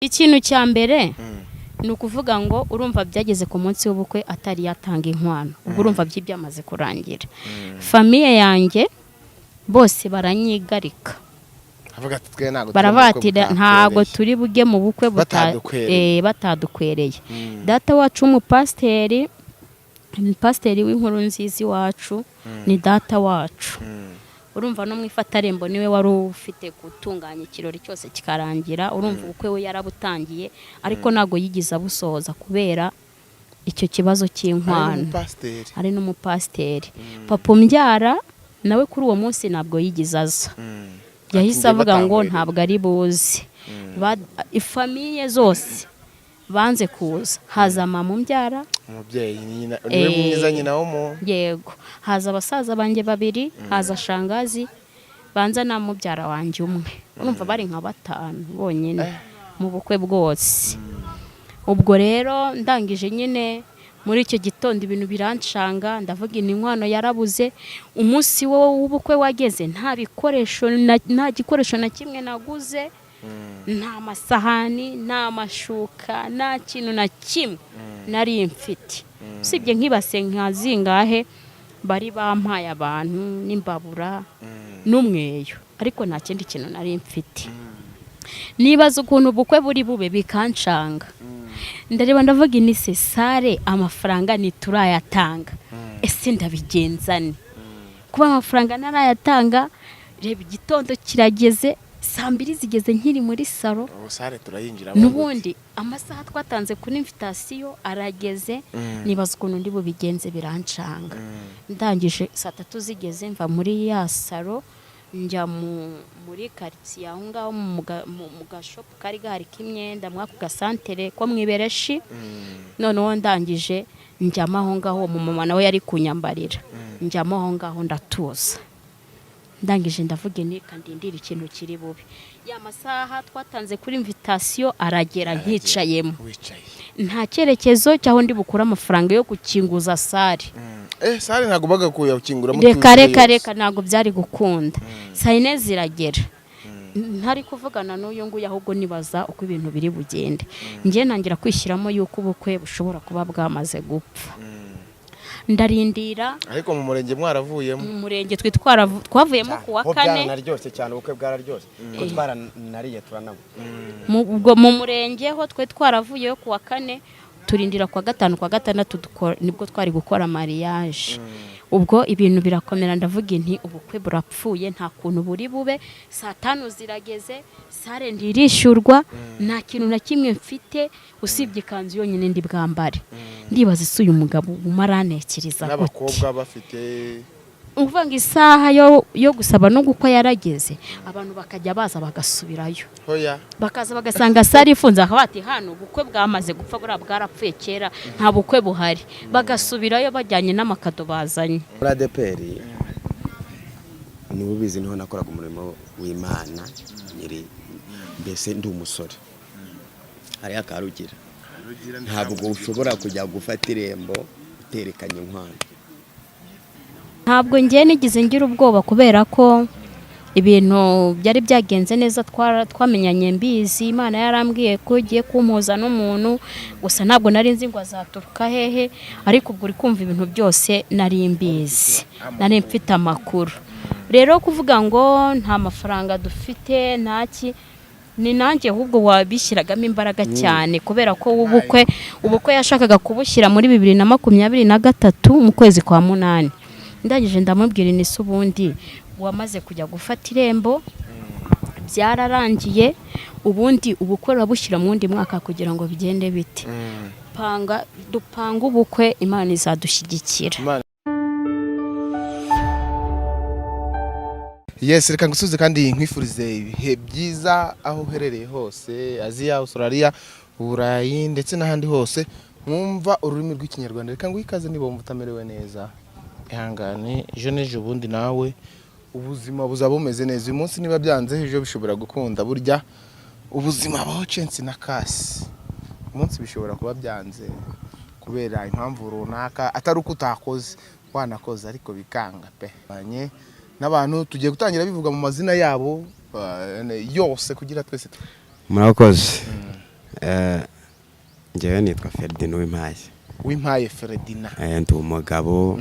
Ikintu cya mbere ni ukuvuga ngo urumva byageze ku munsi w'ubukwe atari yatanga inkwano. Ubwo urumva byamaze kurangira, famille yanjye bose baranyigarika. Avuga ati: "Twe ntabwo turi mu Baravuga bukwe ati: "Ntabwo butakwereye." Turi bujye mu bukwe Batadukwereye. Batadukwereye. Data wacu w'umupasiteri, ni pasiteri w'Inkuru Nziza iwacu, ni data wacu. Urumva no mu ifatarembo niwe wari ufite gutunganya ikirori cyose kikarangira. Urumva ubukwe we yarabutangiye, ariko ntabwo yigeze abusohoza kubera icyo kibazo Ari cy'inkwano. n'umupasiteri. Ari n'umupasiteri. Papa umbyara nawe kuri uwo munsi ntabwo yigeze aza. Yahise Ati, avuga ngo "Njye ntabwo ari buze." Ifamille zose banze kuza, haza mama umbyara. Umubyeyi ni nyina, niwe mwiza, nyina w'umuntu. Yego, haza abasaza banjye babiri, haza shangazi banza na mubyara wanjye umwe. Urumva bari nka batanu bonyine mu bukwe bwose. Ubwo rero ndangije nyine muri icyo gitondo ibintu biranshanga, ndavuga ini inkwano yarabuze. Umunsi wo w'ubukwe wageze nta bikoresho nta gikoresho na kimwe naguze, nta masahani, nta mashuka, nta kintu na kimwe nari mfite, usibye nk'ibase nka zingahe bari bampaye abantu n'imbabura n'umweyo, ariko nta kindi kintu nari mfite. Nibaza ukuntu ubukwe buri bube, bikancanga. Ndareba ndavuga ini se salle amafaranga ntiturayatanga, ese ndabigenza ne kuba amafaranga ntarayatanga? Reba igitondo kirageze, saa 2 zigeze nkiri muri salon. Ubu salle turayinjiramo? N'ubundi amasaha twatanze kuri invitation arageze. Nibaza ukuntu ndi bubigenze, birancanga. Ndangije saa 3 zigeze mva muri ya salon, njya muri karitsiye aho ngaho mu gashopu kari gahari k'imyenda muri ako gasantere ko mu Ibereshi. Noneho ndangije njyamo aho ngaho, uwo mumama nawe yari kunyambarira, njyamo aho ngaho ndatuza. Ndangije ndavuga nti: "Ndindire ikintu kiri bube." Ya masaha twatanze kuri invitation aragera nkicayemo. Wicaye. Nta cyerekezo cy'aho ndi bukure amafaranga yo gukinguza salle. Salle ntabwo bagakuye ukinguramo? Reka reka reka, ntabwo byari gukunda. Saa 4 ziragera ntari kuvugana n'uyu nguyu, ahubwo nibaza uko ibintu biri bugende. Njye ntangira kwishyiramo yuko ubukwe bushobora kuba bwamaze gupfa, ndarindira. Ariko mu murenge mwaravuyemo? Mu murenge twe twavuyemo ku wa Ho kane. Byaranaryoshye cyane, ubukwe bwararyoshye kuko twaranariye turananywa. Ubwo mu murenge ho twe twaravuyeyo ku wa kane, turindira ku wa gatanu, ku wa gatandatu nibwo twari gukora mariage. Ubwo ibintu birakomera, ndavuga nti: "Ubukwe burapfuye, nta kuntu buri bube." Saa 5 zirageze, salle ntirishyurwa, nta kintu na kimwe mfite usibye ikanzu yonyine ndi bwambare. Ndibaza ese uyu mugabo umaranekereza gute? N'abakobwa bafite Uvuga ngo isaha yo gusaba no gukwa yarageze, abantu bakajya baza bagasubirayo. Hoya. Bakaza bagasanga salle ifunze, bakaba bati: "Hano ubukwe bwamaze gupfa, buriya bwarapfuye kera, nta bukwe buhari." Bagasubirayo bajyanye n'amakado bazanye. Muri ADEPR, niba ubizi, niho nakoraga umurimo w'Imana nyiri mbese ndi umusore. Hariya Karugira, ntabwo ushobora kujya gufata irembo uterekanye inkwano. Ntabwo ngiye nigeze ngira ubwoba kubera ko ibintu byari byagenze neza. Twamenyanye mbizi, Imana yarambwiye ko igiye kumpuza n'umuntu, gusa ntabwo nari nzi ngo azaturuka hehe. Ariko ubwo uri kumva ibintu byose nari mbizi, nari mfite amakuru. Rero kuvuga ngo nta mafaranga dufite, ntaki, ni nanjye ahubwo wabishyiragamo imbaraga cyane, kubera ko ubukwe yashakaga kubushyira muri 2023 mu kwezi kwa munani. Ndangije ndamubwira ni se ubundi wamaze kujya gufata irembo byararangiye, ubundi ubukwe urabushyira mu wundi mwaka kugira ngo bigende bite? Panga dupanga ubukwe, Imana izadushyigikira. Yes, reka ngusubize kandi nkwifurize ibihe byiza aho uherereye hose, Aziya, Australia, Burayi ndetse n'ahandi hose mwumva ururimi rw'Ikinyarwanda. Reka nguhe ikaze. Niba wumva utamerewe neza, ihangane, ejo n'ejo bundi nawe ubuzima buzaba bumeze neza. Uyu munsi niba byanze, ejo bishobora gukunda. Burya ubuzima bubaho chance na kasi. Umunsi bishobora kuba byanze kubera impamvu runaka, atari uko utakoze, wanakoze ariko bikanga pe. Banye n'abantu tugiye gutangira bivuga mu mazina yabo yose kugira twese Murakoze. Njyewe nitwa Ferdinand Uwimpaye. Wimpaye Ferdinand. Ndi umugabo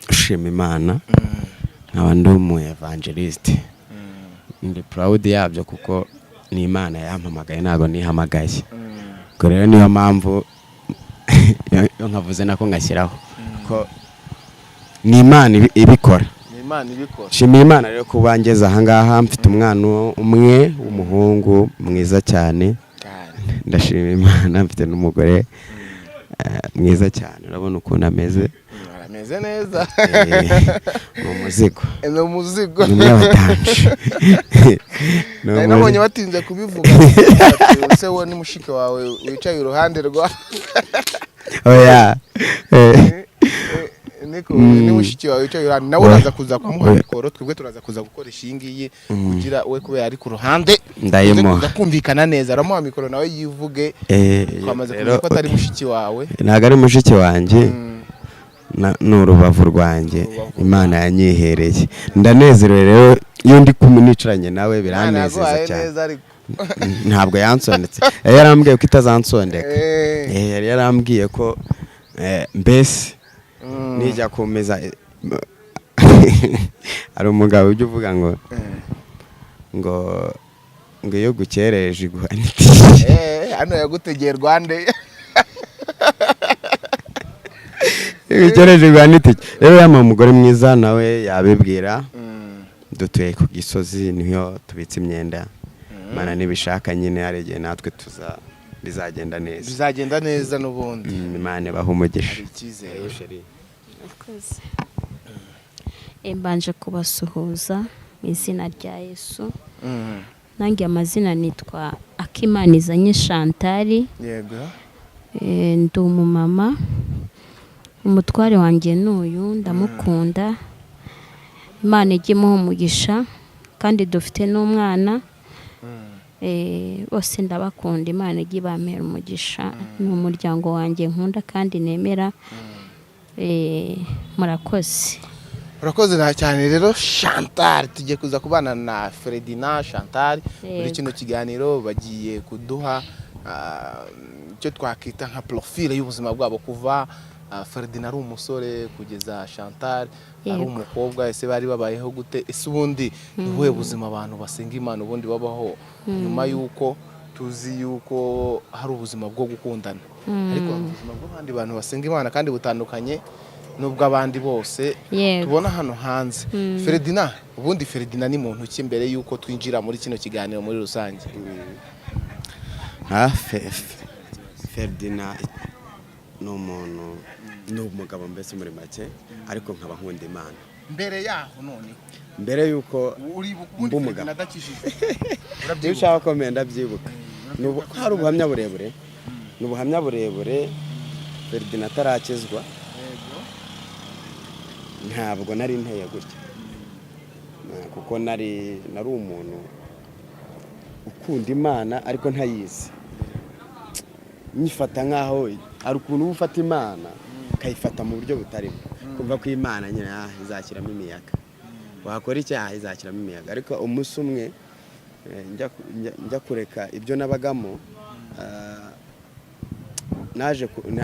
ushima Imana, nkaba ndi umu evangeliste. Ndi proud yabyo kuko ni Imana yampamagaye, ntabwo nihamagaye. Ubwo rero niyo mpamvu iyo nkavuze nako ngashyiraho ko ni Imana ibikora. Ni Imana ibikora. Nshimiye Imana rero kuba ngeze ahangaha, mfite umwana umwe w'umuhungu mwiza cyane. Cyane. Ndashima Imana, mfite n'umugore mwiza cyane, urabona ukuntu ameze. Arameze neza. Ni umuzigo. Ni umuzigo. Ni umunyabatanje. Ni Nari nabonye batinze kubivuga. Bati, se wowe ni mushiki wawe wicaye iruhande rwa Oya. Niko ni mushiki wawe wicaye iruhande nawe, uraza kuza kumuha Oya. mikoro, twebwe turaza kuza gukoresha iyi ngiyi kugira we, kubera ari ku ruhande, Ndayimuha. tuze kuza kumvikana neza. Aramuha mikoro nawe yivuge. Twamaze kumenya ko atari mushiki wawe. Ntabwo ari mushiki wanjye. Ni urubavu rwanjye. Urubavu. Imana yanyihereye, ndanezerewe rero iyo ndi kumwe nicaranye nawe, Imana biranezeza yaguhaye cyane. neza ariko. Ntabwo yansondetse, yari yarambwiye ko itazansondeka. Yari yarambwiye ko mbese nijya kumeza hari umugabo ujya uvuga ngo ngo iyo gukereje iguha n'itike. Hano yagutegeye Rwande. Iyo gukereje iguha n'itike. Rero yambaye umugore mwiza, nawe yabibwira. Dutuye ku Gisozi, niho tubitse imyenda. Imana nibishaka nyine hari igihe natwe tuza bizagenda neza. Bizagenda neza n'ubundi. Imana ibahe umugisha. Hari icyizere. Murakoze. Mbanje kubasuhuza mu izina rya Yesu. Nanjye amazina nitwa Akimanizanye Chantal. Yego. Ndi umumama, umutware wanjye ni uyu, ndamukunda, Imana ijye imuha umugisha, kandi dufite n'umwana. Bose ndabakunda, Imana ijye ibampera umugisha, ni umuryango wanjye nkunda kandi nemera. Murakoze. Urakoze na cyane rero Chantal. Tugiye kuza kubana na Ferdinand, Chantal muri kino kiganiro. Bagiye kuduha icyo twakita nka profile y'ubuzima bwabo kuva Ferdinand ari umusore kugeza Chantal ari umukobwa. Ese bari babayeho gute? Ese ubundi ni ubuhe buzima abantu basenga Imana ubundi babaho, nyuma y'uko tuzi yuko hari ubuzima bwo gukundana, ariko hari ubuzima bw'abandi bantu basenga Imana kandi butandukanye n'ubw'abandi bose tubona hano hanze? Ferdinand, ubundi Ferdinand ni muntu ki mbere y'uko twinjira muri kino kiganiro muri rusange? Ferdinand ni umuntu, ni umugabo mbese muri make, ariko nkaba nkunda Imana. Mbere yaho noneho? Mbere y'uko Uribuka ubundi mba umugabo. Ferdinand adakijijwe? Iyo Urabyibuka? ushaka ko ndabyibuka. Hari ubuhamya burebure, ni ubuhamya burebure. Ferdinand atarakizwa, ntabwo nari nteye gutya, kuko nari umuntu ukunda Imana ariko ntayizi, nyifata nk'aho hari ukuntu uba ufata Imana ukayifata mu buryo butari bwo, kumva ko Imana nyine izashyiramo imiyaga, wakora icyaha izashyiramo imiyaga. Ariko umunsi umwe njya kureka ibyo nabagamo,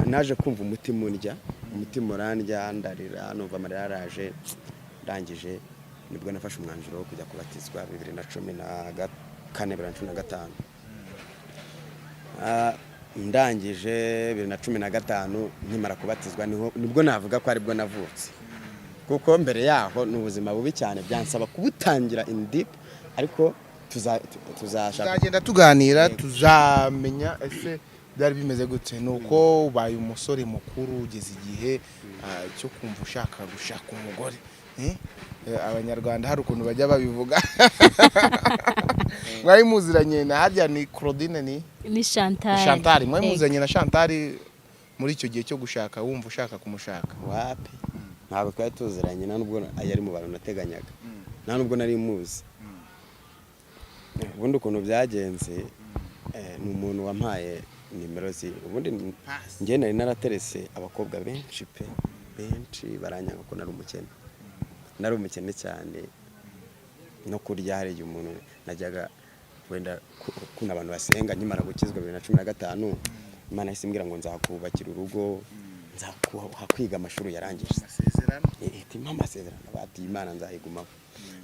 naje kumva umutima undya, umutima urandya, ndarira, numva amarira yaraje. Ndangije nibwo nafashe umwanzuro wo kujya kubatizwa 2014, 2015. Ndangije 2015 nkimara kubatizwa, niho nibwo navuga ko aribwo navutse, kuko mbere yaho ni ubuzima bubi cyane, byansaba kubutangira in deep, ariko tuzashaka. Tuzagenda tuganira, tuzamenya ese byari bimeze gute. Ni uko ubaye umusore mukuru, ugeze igihe cyo kumva ushaka gushaka umugore. Eh? Abanyarwanda hari ukuntu bajya babivuga. Mwari muziranye na harya ni Claudine, ni Ni Chantal. Chantal. Mwari Yego. muziranye na Chantal muri icyo gihe cyo gushaka, wumva ushaka kumushaka? Wapi, ntabwo twari tuziranye, nta nubwo yari mu bantu nateganyaga, nta nubwo nari muzi. Ubundi ukuntu byagenze, ni umuntu wampaye nimero ze. Ubundi njye nari naraterese abakobwa benshi pe, benshi baranyanga ko nari umukene, nari umukene cyane. No kurya hari igihe umuntu najyaga Wenda ukuntu abantu basenga, nkimara gukizwa 2015, Imana yahise imbwira ngo nzakubakira urugo, nzakuha kwiga amashuri yarangije. Amasezerano. Ihita impa amasezerano, bati Imana nzayigumaho.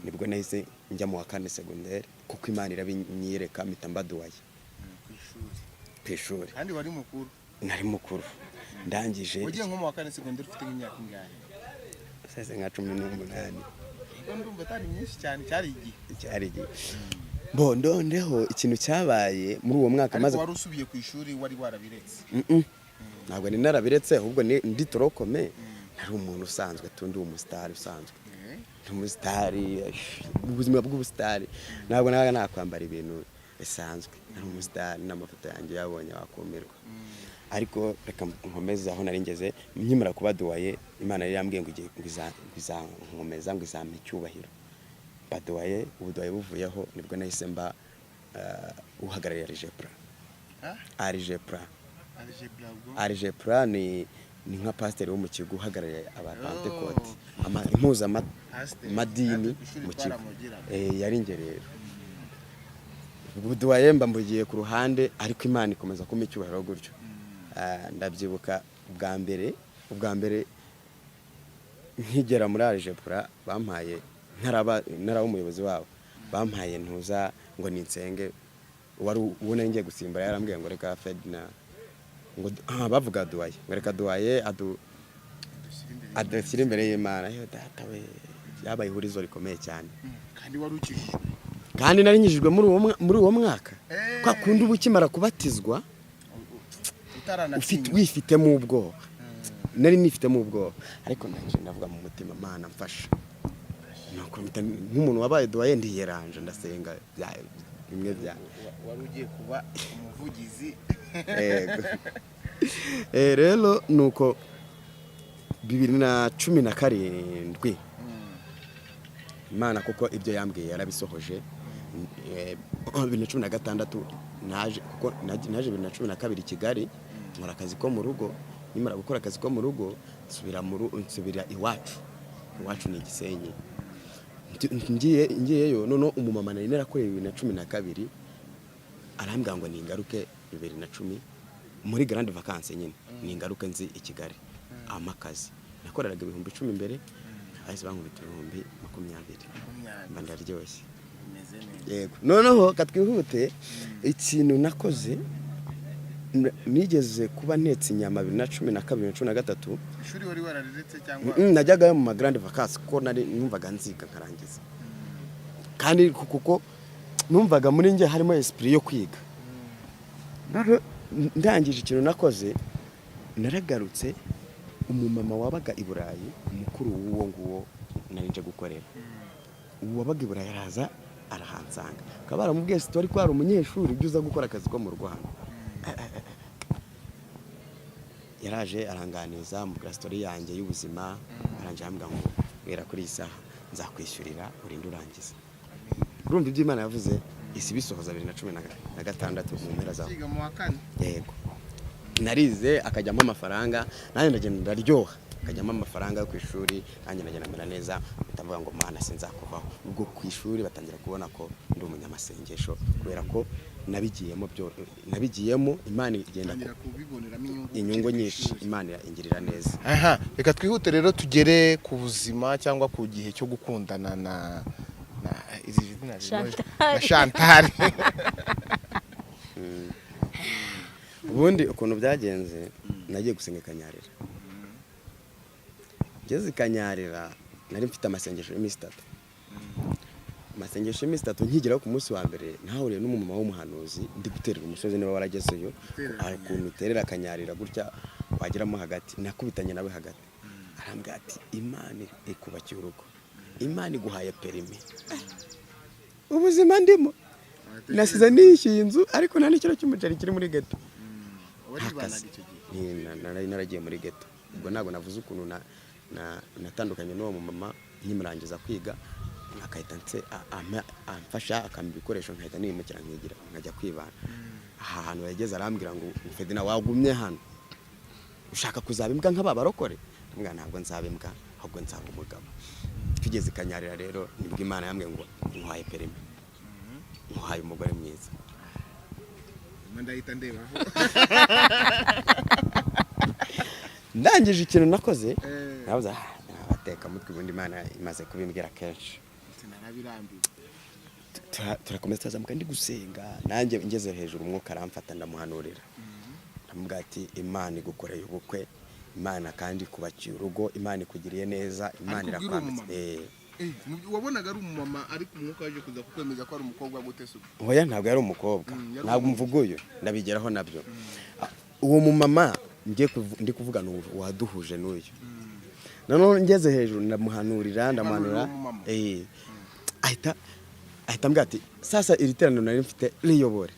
Nibwo nahise njya mu wa kane segonderi, kuko Imana irabinyereka, mpita mba doyen Ku ishuri. Ku ishuri. Kandi wari mukuru. Nari mukuru, ndangije. Wagiye nko mu wa kane segonderi ufite nk'imyaka ingahe? Seze nka 18. Ubwo ndumva atari myinshi cyane, cyari igihe. Cyari igihe. Bo ndondeho ikintu cyabaye muri uwo mwaka Ariko maze wari usubiye ku ishuri, wari warabiretse? Mm-mm. Ntabwo nari narabiretse, ahubwo ni ndi tronc commun, nari umuntu usanzwe tu, ndi umusitari usanzwe. Ndi umusitari, ubuzima bw'ubusitari ntabwo nabaga nakwambara ibintu bisanzwe, nari umusitari n'amafoto yanjye yabonye wakumirwa. Ariko reka nkomeze aho nari ngeze. Nkimara kuba doyen, Imana yari yambwiye ngo ngo izankomeza, ngo izampa icyubahiro. Mba doyen, ubudoyen buvuyeho nibwo nahise mba uhagarariye Arijepra. Ah? Arijepra. Algebra ubwo. Arijepra ni nka pasiteri wo mu kigo uhagarariye abapantekote, Pasiteri. impuzamadini Natwe ku ishuri mu kigo. twaramugiraga. Yari njye rero. Ubudoyen mba mbugiye ku ruhande, ariko Imana ikomeza kumpa icyubahiro gutyo. Ndabyibuka ubwa mbere nkigera muri Arijepura, bampaye, ntaraba umuyobozi wabo, bampaye ntuza ngo ninsenge. Wari uwo nari ngiye gusimbura yarambwiye ngo reka Ferdinand, ngo bavuga doyen, ngo reka doyen Dushyire imbere. Adushyire imbere y'Imana. Yo data we, byabaye ihurizo rikomeye cyane. Kandi wari ukijijwe. Kandi nari nkijijwe muri uwo mwaka. Kwa kundi uba ukimara kubatizwa ufite Utaranatinywa. wifitemo ubwoba, nari nifitemo ubwoba, ariko ndangije ndavuga mu mutima, Mana mfasha. Nuko mpita nk'umuntu wabaye doyen ndiyeranje, ndasenga bimwe bya Wari ugiye kuba umuvugizi. Yego. Rero nuko 2017, Imana kuko ibyo yambwiye yarabisohoje. 2016 naje, kuko naje 2012 i Kigali, nkora akazi ko mu rugo. Nimara gukora akazi ko mu rugo, nsubira iwacu. Iwacu ni Igisenyi. Ngiyeyo noneho, umumama nari narakoreye 2012 arambwira ngo ningaruke 2010 muri grande vacances nyine, ningaruke nzi i Kigali ampa akazi. Nakoreraga 10,000 mbere, bahise bankubita 20,000. 20. Mba ndaryoshye. Bimeze neza. Yego. Noneho katwihute, ikintu nakoze, nigeze kuba ntetse inyama 2012, 2013. Ishuri wari warariretse cyangwa? Najyagayo mu ma grande vacances, kuko nari numvaga nziga nkarangiza, kandi kuko numvaga muri njye harimo esprit yo kwiga. Noneho ndangije, ikintu nakoze, naragarutse. Umumama wabaga i Burayi, umukuru w'uwo nguwo nari nje gukorera, uwabaga i Burayi, araza arahansanga, akaba baramubwiye story ko hari umunyeshuri ujya uza gukora akazi ko mu Rwanda. Yaraje aranganiza, mubwira story yanjye y'ubuzima. Arangije arambwira ngo wera kuri iyi saha nzakwishyurira urinde urangiza. Urumva ibyo Imana yavuze isi bisohoza 2016 mu mpera zaho. Ukiga mu wa kane. Yego, narize, akajyamo amafaranga, nanjye ndagenda ndaryoha, akajyamo amafaranga yo ku ishuri, nanjye ndagenda mera neza. Ndavuga ngo Mana sinzakuvaho. Ubwo ku ishuri batangira kubona ko ndi umunyamasengesho, kubera ko nabigiyemo byo, nabigiyemo, Imana igenda Tangira kubiboneramo inyungu. Inyungu Ukiri ku nyinshi. ishuri. Imana ingirira neza. Aha, reka twihute rero tugere ku buzima cyangwa ku gihe cyo gukundana na izi zina Chantal. Na Chantal. Ubundi ukuntu byagenze, nagiye gusenga i Kanyarira. Ngeze i Kanyarira nari mfite amasengesho y'iminsi 3, amasengesho y'iminsi 3. Nkigeraho ku munsi wa mbere, nahuriye n'umumama w'umuhanuzi ndi guterera umusozi. Niba waragezeyo, hari ukuntu uterera Akanyarira gutya, wageramo hagati, nakubitanye nawe hagati, arambwira ati Imana ikubakiye urugo, Imana iguhaye permis. Ubuzima ndimo, nasize nishyuye inzu, ariko nta n'ikiro cy'umuceri kiri muri geto. Waribanaga icyo gihe? Nari naragiye muri geto. Ubwo ntabwo navuze ukuntu natandukanye n'uwo mumama nkimurangiza kwiga, akahita amfasha, akampa ibikoresho, nkahita niyimukira, nkigira nkajya kwibana. Aha hantu yageze arambwira ngo Ferdinand, wagumye hano ushaka kuzaba imbwa nk'aba barokore? Ndamubwira ntabwo nzaba imbwa, ahubwo nzaba umugabo. Tugeze i Kanyarira rero, nibwo Imana yambwiye ngo nguhaye permis. Nkuhaye umugore mwiza. Ndahita ndebaho. Ndangije, ikintu nakoze, nabuze, abateka mutwe. Ubundi Imana imaze kubimbwira kenshi. Narabirambiwe. Turakomeza turazamuka, ndi gusenga nanjye. Ngeze hejuru, umwuka aramfata, ndamuhanurira, ndamubwira ati: "Imana igukoreye ubukwe, Imana kandi ikubakiye urugo, Imana ikugiriye neza, Imana Ariko ubwira uwo irakwambitse." mumama? Wabonaga ari umumama, ariko umwuka waje kuza kukwemeza ko ari umukobwa gute se ubwo? Oya, ntabwo yari umukobwa. Yari Ntabwo mvuga uyu, ndabigeraho nabyo. Uwo mumama ngiye ndi kuvuga ni uwaduhuje n'uyu. Noneho ngeze hejuru ndamuhanurira, ndamuhanura. Uwo mumama? Ahita ambwira ati: "Sasa iri teraniro nari mfite riyobore."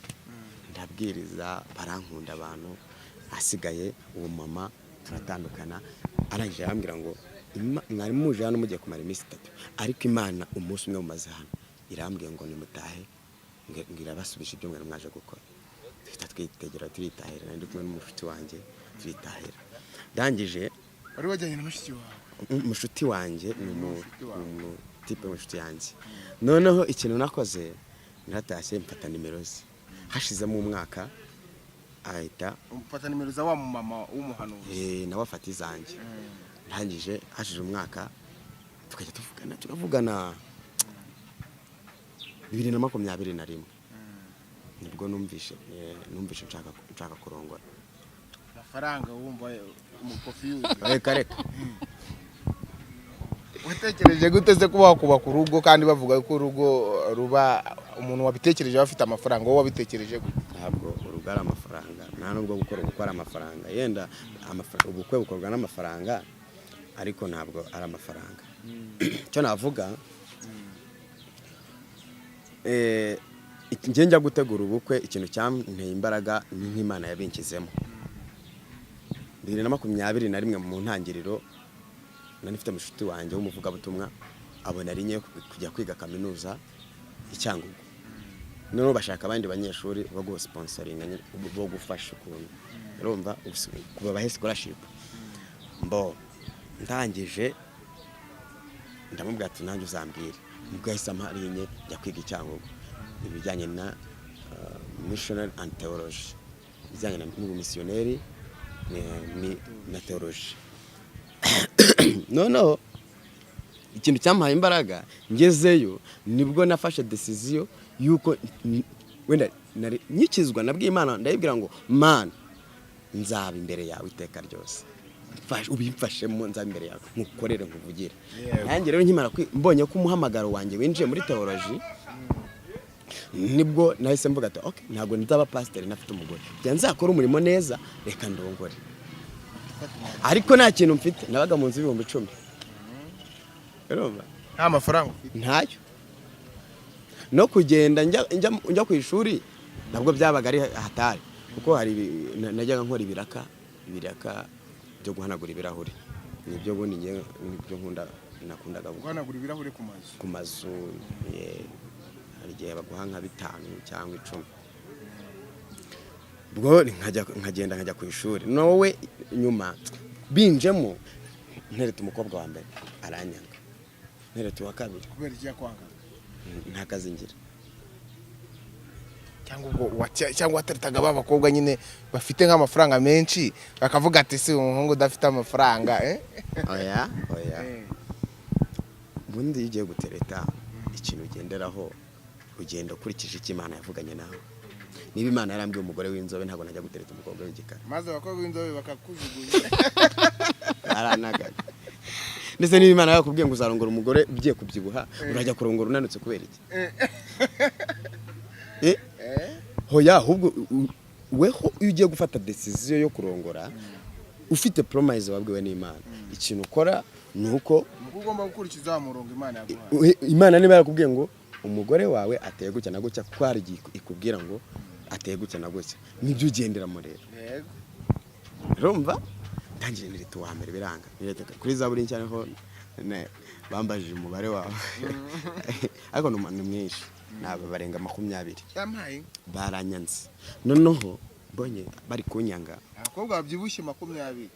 Ndabwiriza, barankunda abantu. Asigaye uwo mama turatandukana. Arangije arambwira ngo: "Mwari muje hano mugiye kumara iminsi 3, ariko Imana umunsi umwe mumaze hano irambwiye ngo nimutahe, ngo irabasubije ibyo mwari mwaje gukora." Duhita twitegera turitahira. Nari ndi kumwe n'umushuti wanjye, turitahira. Ndangije, Wari wajyanye na mushiki wawe? Umushuti wanjye ni Umushuti wawe. Umutipe w'inshuti yanjye. Noneho ikintu nakoze, naratashye mfata nimero ze. Hashizemo umwaka ahita Umfata nimero za wa mumama w'umuhanuzi? Nawe afata izanjye. Ndangije, hashize umwaka tukajya tuvugana, turavugana. 2021 nibwo numvishe nshaka kurongora. Amafaranga wumva umukofi yuzuye? Reka reka. Watekereje gute se kuba wakubaka urugo kandi bavuga ko urugo ruba umuntu wabitekereje aba afite amafaranga? Wowe wabitekereje gute? Ntabwo urugo ari amafaranga, nta nubwo gukora ubukwe ari amafaranga. Yenda ubukwe bukorwa n'amafaranga, ariko ntabwo ari amafaranga. Icyo navuga, njye njya gutegura ubukwe, ikintu cyanteye imbaraga ni nk'Imana yabinshyizemo. 2021 mu ntangiriro, nari mfite mushuti wanjye w'umuvugabutumwa, abona ari yo kujya kwiga kaminuza i Cyangugu. Noneho bashaka abandi banyeshuri bo gusponsoringa nyine, bo gufasha ukuntu urumva kubabahe scholarship. Mbo ndangije ndamubwira ati: "Nanjye uzambwire." Nibwo yahise ampa rinye, njya kwiga i Cyangugu ibijyanye na missionary and theology, ibijyanye n'ubumisiyoneri na theology. Noneho ikintu cyampaye imbaraga, ngezeyo nibwo nafashe decision yuko wenda nari nyikizwa, nabwiye Imana, ndayibwira ngo: "Mana, nzaba imbere yawe iteka ryose. Ubimfashemo nzaba imbere yawe, nkukorere, nkuvugire." Nanjye rero nkimara mbonye ko umuhamagaro wanjye winjiye muri theology, nibwo nahise mvuga ati: "Okay, ntabwo nzaba pasiteri ntafite umugore. Kugira nzakore umurimo neza, reka ndongore." Ariko nta kintu mfite, nabaga mu nzu y'10,000, urumva? Nta mafaranga ufite? Ntayo. No kugenda njya ku ishuri nabwo byabaga ari hatari, kuko hari najyaga nkora ibiraka byo guhanagura ibirahuri. Nibyo bundi njye nibyo nkunda, nakundaga gukora. Guhanagura ibirahuri ku mazu? Ku mazu, hari igihe baguha nka 5 cyangwa 10. Ubwo nkagenda nkajya ku ishuri. Nowe nyuma binjemo, ntereta umukobwa wa mbere aranyanga, ntereta uwa kabiri. Kubera iki yakwanga? Nta kazi ngira. Cyangwa ubwo cyangwa wateretaga ba bakobwa nyine bafite nk'amafaranga menshi, bakavuga ati: "Si umuhungu udafite amafaranga, eh?" Oya, oya. Ubundi iyo ugiye gutereta, ikintu ugenderaho, ugenda ukurikije icyo Imana yavuganye nawe. Niba Imana yarambwiye umugore w'inzobe, ntabwo najya gutereta umukobwa w'igikara. Maze abakobwa b'inzobe bakakujugunya. Baranagaga. Ndetse niba Imana yakubwiye ngo uzarongora umugore ugiye kubyibuha, urajya kurongora unanutse kubera iki? Eh? Hoya, ahubwo weho iyo ugiye gufata decision yo kurongora, ufite promise wabwiwe n'Imana, ikintu ukora ni uko Nuko ugomba gukurikiza wa murongo Imana yaguhaye. Imana niba yarakubwiye ngo umugore wawe ateye gutya na gutya, kuko hari igihe ikubwira ngo ateye gutya na gutya, nibyo ugenderamo rero. Urumva, ntangire nireta uwa mbere biranga. Nireta kuri Zaburi Nshya, niho bambajije umubare wawe, ariko ni mwinshi, ntabwo barenga 20. Yampaye. Baranyanze. Noneho mbonye bari kunyanga, Abakobwa babyibushye 20.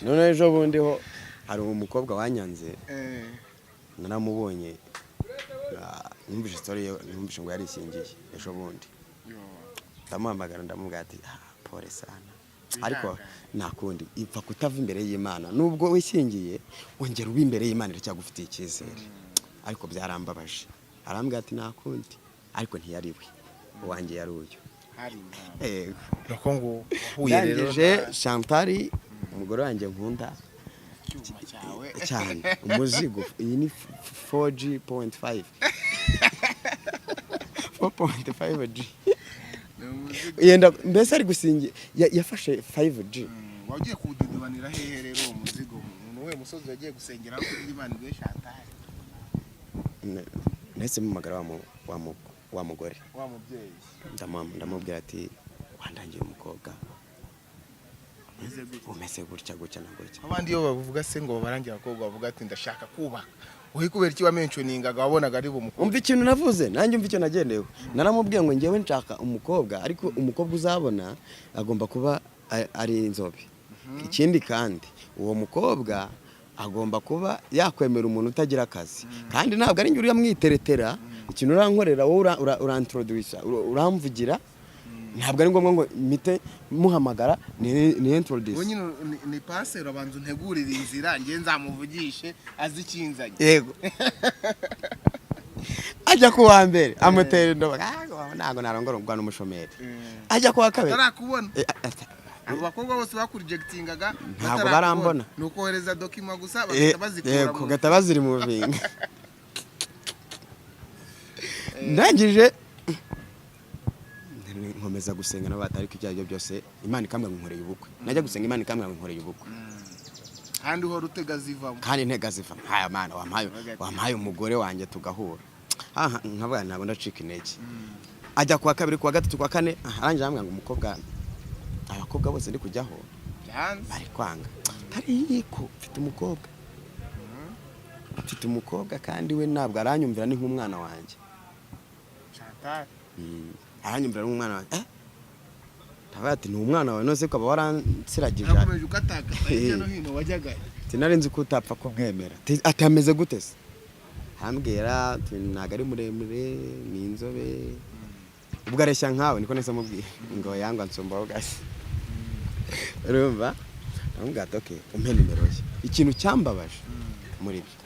Noneho ejo bundi ho hari umukobwa wanyanze. Eh. Naramubonye. Numvise story ye, numvise ngo yarishingiye ejo bundi. Ndamuhamagara, ndamubwira ati: "Ah, pole sana, ariko nta kundi, ipfa kutava imbere y'Imana. Nubwo wishyingiye, wongera uba imbere y'Imana, iracyagufitiye icyizere." Ariko byarambabaje. Arambwira ati: "Nta kundi." Ariko ntiyari we, uwanjye yari uyu. Yego. Nuko ngo wahuye rero Ndangije Chantal, umugore wanjye nkunda icyuma cyawe cyane, umuzigo. Iyi ni 4G.5, 4.5G. Yenda mbese ari gusingi yafashe 5G. Wagiye kuwududubanira hehe rero uwo muzigo? Ni uwuhe musozi wagiye gusengeraho kugira Imana iguhe Chantal? Nahise mpamagara wa mugore. Wa mubyeyi. Ndamubwira ati: "Wandangiye umukobwa umeze gutya gutya na gutya." Abandi iyo bavuga se ngo babarangira abakobwa, bavuga ati: "Ndashaka kubaka." Wowe kubera iki wamentioningaga wabonaga ari bumukobwa? Umva ikintu navuze nanjye, umva icyo nagendeyeho. Naramubwiye ngo: "Ngewe nshaka umukobwa, ariko umukobwa uzabona agomba kuba ari inzobe. Ikindi kandi, uwo mukobwa agomba kuba yakwemera umuntu utagira akazi, kandi ntabwo ari njye uriya mwiteretera. Ikintu urankorera wowe, urantroduisa, uramvugira. Ntabwo ari ngombwa ngo mpite muhamagara ni introduce." Wowe nyine ni paseri, abanza untegurire inzira, njye nzamuvugishe azi ikinzanye. Yego. Ajya ku wa mbere amutera indobo: "Ah, ntabwo narongorwa n'umushomeri." Ajya ku wa kabiri. Atarakubona. Eh, Abo bakobwa bose bakurejectingaga Ntabwo barambona. Ni ukohereza document gusa, bagahita bazikura Yego, gahita bazirimuvinga. Ndangije nkomeza gusenga nabo, ariko ibyo aribyo byose Imana ikambwira ngo nkoreye ubukwe. Najya gusenga, Imana ikambwira ngo nkoreye ubukwe. Kandi uhora utega zivamo. Kandi ntega ziva. Mpaye Mana, wampaye umugore wanjye tugahura. Aha nkavuga ntabwo ndacika intege. Ajya kuwa kabiri, kuwa gatatu, kuwa kane, aha, arangije arambwira ngo umukobwa, abakobwa bose ndi kujyaho byanze. Bari kwanga. Ariko mfite umukobwa, mfite umukobwa, kandi we ntabwo aranyumvira, ni nk'umwana wanjye. Chantal. Aranyumvira nk'umwana wanjye. Ndavuga ati: "Ni umwana wawe, none se ukaba waransiragije?" Nakomeje ukatakata hirya no hino wajyagayo. Sinari nzi ko utapfa kumwemera. Ati: "Ameze gute se?" Arambwira ati: "Ntabwo ari muremure, ni inzobe, ubwo areshya nkawe." Niko nahise mubwira ngo yangwa nsumbaho gasi. Urumva, ndamubwira ati: "Okay, umpe nimero ye." Ikintu cyambabaje muri byo,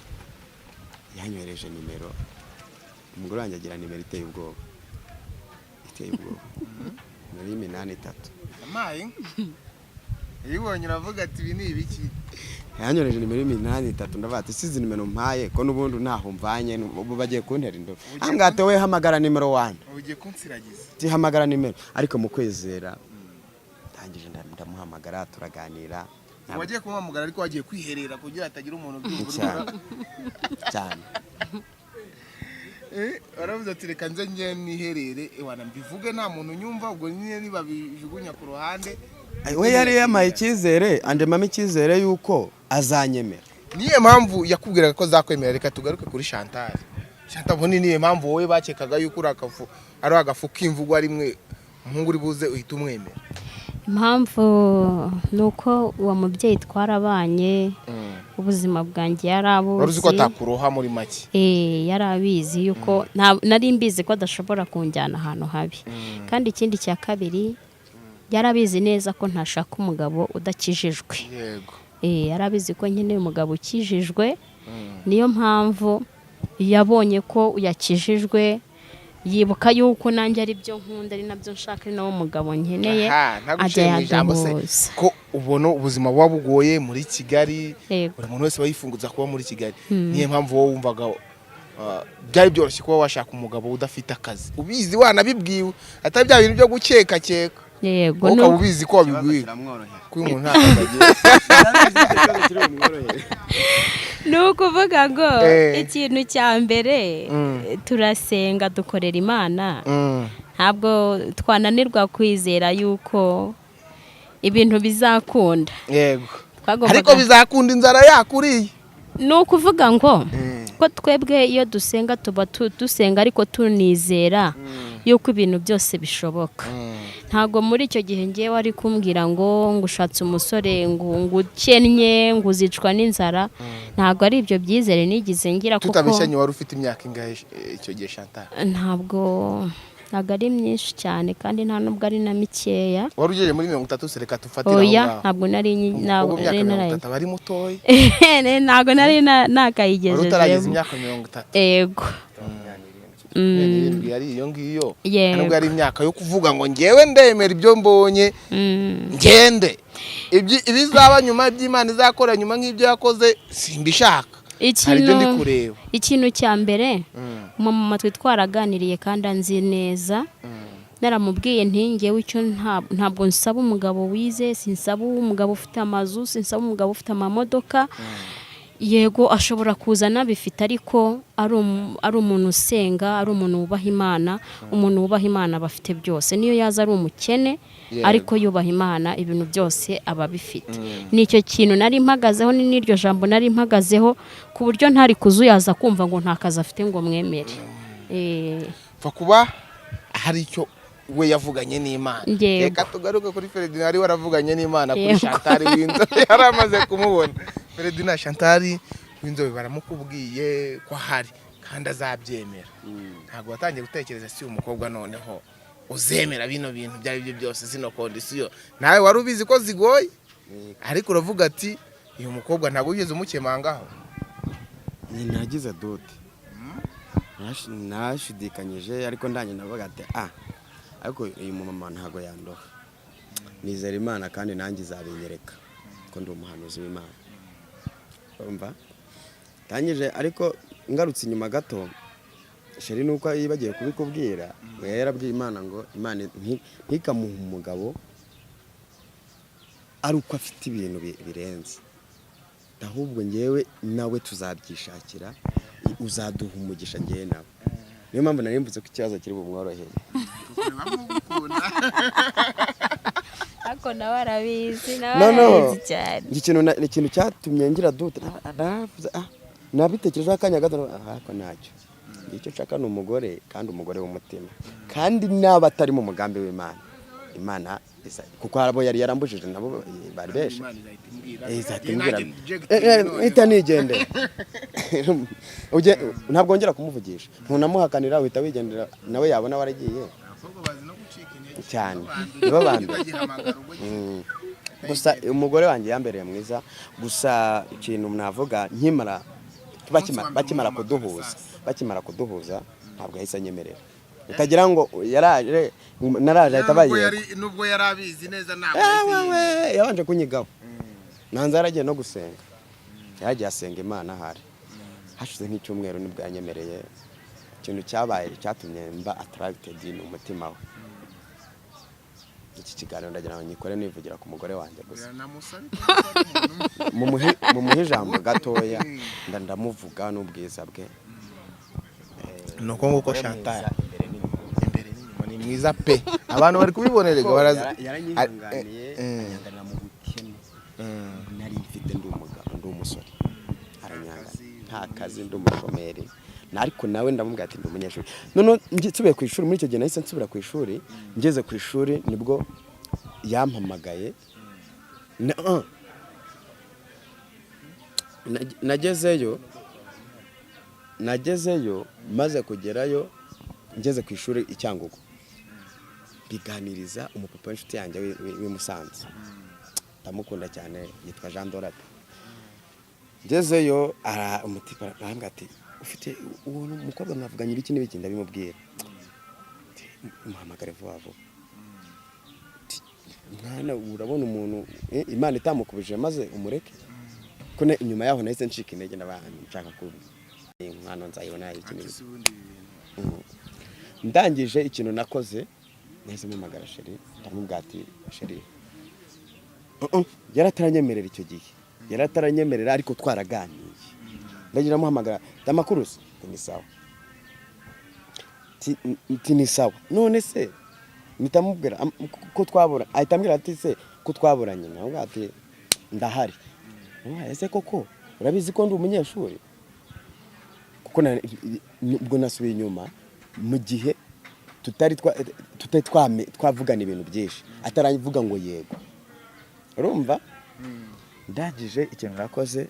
yanyohereje nimero. Umugore wanjye agira nimero iteye ubwoba, iteye ubwoba, nimero y'8 3. Amaye iyo ubonye uravuga ati: "Ibi ni ibiki?" Yanyohereje nimero y'8 3. Ndavuga ati: "Sizi nimero mpaye ko n'ubundi ntaho mvanye, ubu bagiye kuntera indobo." Ambwira ati: "We hamagara nimero wane." Ubu ugiye kunsiragiza. Ati: "Hamagara nimero." Ariko mu kwizera ndangije ndamuhamagara, turaganira. Wagiye kumuhamagara, ariko wagiye kwiherera kugira hatagira umuntu ubyumva. Cyane cyane. Waravuze ati: "Reka nze njye niherere, ewana mbivuge nta muntu unyumva." Ubwo nyine nibabijugunya ku ruhande. We yari yamaye icyizere, andemamo icyizere yuko azanyemera. Niyo mpamvu yakubwiraga ko azakwemera. Reka tugaruke kuri Chantal. Chantal, ubundi niyo mpamvu wowe bakekaga yuko uri akafu, ari agafu k'imvugo rimwe, umuhungu uri buze uhita umwemera? Impamvu ni uko uwo mubyeyi twarabanye, ubuzima bwanjye yari Wari uzi ko abuzi. atakuroha muri make. Yari abizi yuko nari mbizi ko adashobora kunjyana ahantu habi. Kandi ikindi cya kabiri, yari abizi neza ko ntashaka umugabo udakijijwe. Yari abizi ko nkeneye umugabo ukijijwe. Niyo mpamvu yabonye ko yakijijwe, yibuka yuko nanjye ari byo nkunda, ari nabyo nshaka, ari nawo mugabo nkeneye. Aha, ntaguciye Ajya mu ijambo se, yaduhuza. ko ubona ubuzima buba bugoye muri Kigali, buri muntu wese aba yifunguza kuba muri Kigali, niyo mpamvu wowe wumvaga byari byoroshye kuba washaka umugabo udafite akazi, ubizi wanabibwiwe, atari bya bintu byo gukekakeka? Yego. Wowe ukaba ubizi ko wabibwiwe Kiramworohera. ko uyu muntu nta kazi agira. Ni ukuvuga ngo ikintu cya mbere, turasenga, dukorera Imana. Ntabwo twananirwa kwizera yuko ibintu bizakunda. Twagombaga- Ariko bizakunda inzara yakuriye. Ni ukuvuga ngo ko twebwe iyo dusenga tuba dusenga, ariko tunizera. Yuko ibintu byose bishoboka. Ntabwo muri icyo gihe ngewe wari kumbwira ngo ushatse umusore ngo ukennye, ngo uzicwa n'inzara. Ntabwo ari ibyo byizere nigize ngira, kuko Tutabeshyanye, wari ufite imyaka ingahe icyo gihe, Chantal? Ntabwo ari myinshi cyane, kandi nta nubwo ari na mikeya. Wari ugejeje muri 30 se? Reka tufatire aho Oya. ngaho. Ntabwo nari Umukobwa ntabwo w'imyaka nari mirongo narayi- itatu aba ari mutoya. Ntabwo nari Wari utarageza nakayigejejemo. imyaka 30? Ego. 27 yari iyo ngiyo. Yego. Nubwo yari imyaka yo kuvuga ngo ngewe ndemera ibyo mbonye, ngende. Ibizaba nyuma, iby'Imana izakora nyuma nk'ibyo yakoze, simbishaka, hari ibyo ndi kureba. Ikintu cya mbere, umumama twe twaraganiriye kandi anzi neza. Naramubwiye nti ngewe icyo ntabwo nsaba umugabo wize, sinsaba umugabo ufite amazu, sinsaba umugabo ufite amamodoka. Yego, ashobora kuza anabifite, ariko ari umuntu usenga, ari umuntu wubaha Imana. Umuntu wubaha Imana aba afite byose, niyo yaza ari umukene, ariko yubaha Imana, ibintu byose aba abifite. Nicyo kintu nari mpagazeho, ni n'iryo jambo nari mpagazeho, ku buryo ntari kuzuyaza kumva ngo nta kazi afite ngo mwemere. Pfa kuba hari icyo we yavuganye n'Imana. Yego. Reka tugaruke kuri Ferdinand, wari waravuganye n'Imana kuri Chantal w'inzobe. Yari amaze kumubona. Ferdinand, Chantal w'inzobe baramukubwiye ko ahari kandi azabyemera. Ntabwo watangiye gutekereza si umukobwa noneho uzemera bino bintu ibyo ari byo byose, zino condition? Nawe wari ubizi ko zigoye, ariko uravuga ati uyu mukobwa ntabwo wigeze umukemangaho. Nagize doute. Nashidikanyije, ariko ndanye navuga ati ah, ariko uyu mumama ntago yandoha. Nizera Imana kandi nanjye izabinyereka ko ndi umuhanuzi w'Imana. Urumva tangije, ariko ngarutse inyuma gato, chérie, nuko yibagiwe kubikubwira, ngo yari yarabwiye Imana ngo Imana ntikamuhe umugabo ari uko afite ibintu birenze, ahubwo ngewe nawe tuzabyishakira, uzaduha umugisha ngewe nawe. Niyo mpamvu nari mvuze ko ikibazo kiri bumworohere. Ariko nawe arabizi, nawe No, no. arabizi cyane. Iki kintu ni ikintu cyatumye ngira doute. Naravuze, ah, nabitekerejeho akanya gato, ariko ntacyo. Icyo nshaka ni umugore, kandi umugore w'umutima, kandi naba atari mu mugambi w'Imana, Imana kuko hari abo yari yarambujije, nabo bari benshi. Izahita imbwira. Mpita nigendera. Ntabwo wongera kumuvugisha, ntunamuhakanira, uhita wigendera, nawe yabona waragiye cyane, nibo ba mbere. Gusa umugore wanjye yambereye mwiza. Gusa ikintu navuga, nkimara bakimara kuduhuza, ntabwo yahise anyemerera. Utagira ngo yaraje, naraje ahita Nubwo abaye. Nubwo yari abizi neza, ntabwo Ewewe, yabanje kunyigaho. Nanze yaragiye no gusenga, yaragiye asenga Imana. Ahari hashize nk'icyumweru nibwo yanyemereye. Ikintu cyabaye cyatumye mba attracted ni umutima we. Iki kiganiro ndagira ngo nyikore nivugira ku mugore wanjye gusa. Mumuhe ijambo gatoya, ndamuvuga n'ubwiza bwe. Ni uko nguko. Umugore Chantal mwiza imbere n'inyuma. Imbere n'inyuma ni mwiza pe, abantu bari kubibonerega baraza. Yaranyihanganiye, anyanganira mu bukene nari mfite, ndi umugabo, ndi umusore, aranyanga nta kazi, ndi umushomeri. Ariko nawe ndamubwira ati ndi umunyeshuri. Noneho nsubiye ku ishuri, muri icyo gihe nahise nsubira ku ishuri. Ngeze ku ishuri nibwo yampamagaye. Nagezeyo, maze kugerayo, ngeze ku ishuri i Cyangugu, biganiriza umupapa w'inshuti yanjye w'i Musanze, ndamukunda cyane, yitwa Jean Dorate. Ngezeyo ara umutipe arambwira ati ufite uwo mukobwa mwavuganye ibiki n'ibiki? Ndabimubwira. Ati, muhamagare vuba vuba. Ati, mwana, urabona umuntu Imana itamukubije maze umureke ko nyuma yaho nahise ncika intege, ndaba nshaka ku inkwano nzayibona, iki n'iki. Ndangije, ikintu nakoze, nahise mpamagara chérie, ndamubwira ati chérie, yari ataranyemerera icyo gihe, yari ataranyemerera, ariko twaraganiye. Ndagira muhamagara, amakuru se? Ati, ni sawa. Ati ni sawa. None se mpita mubwira ko twabura, ahita ambwira ati se ko twaburanye? Nawe ati ndahari. Ndamubwira, ese koko urabizi ko ndi umunyeshuri? Kuko ubwo nasubiye inyuma mu gihe Tutari twavugana ibintu byinshi, ataravuga ngo yego. Urumva, ndangije ikintu nakoze,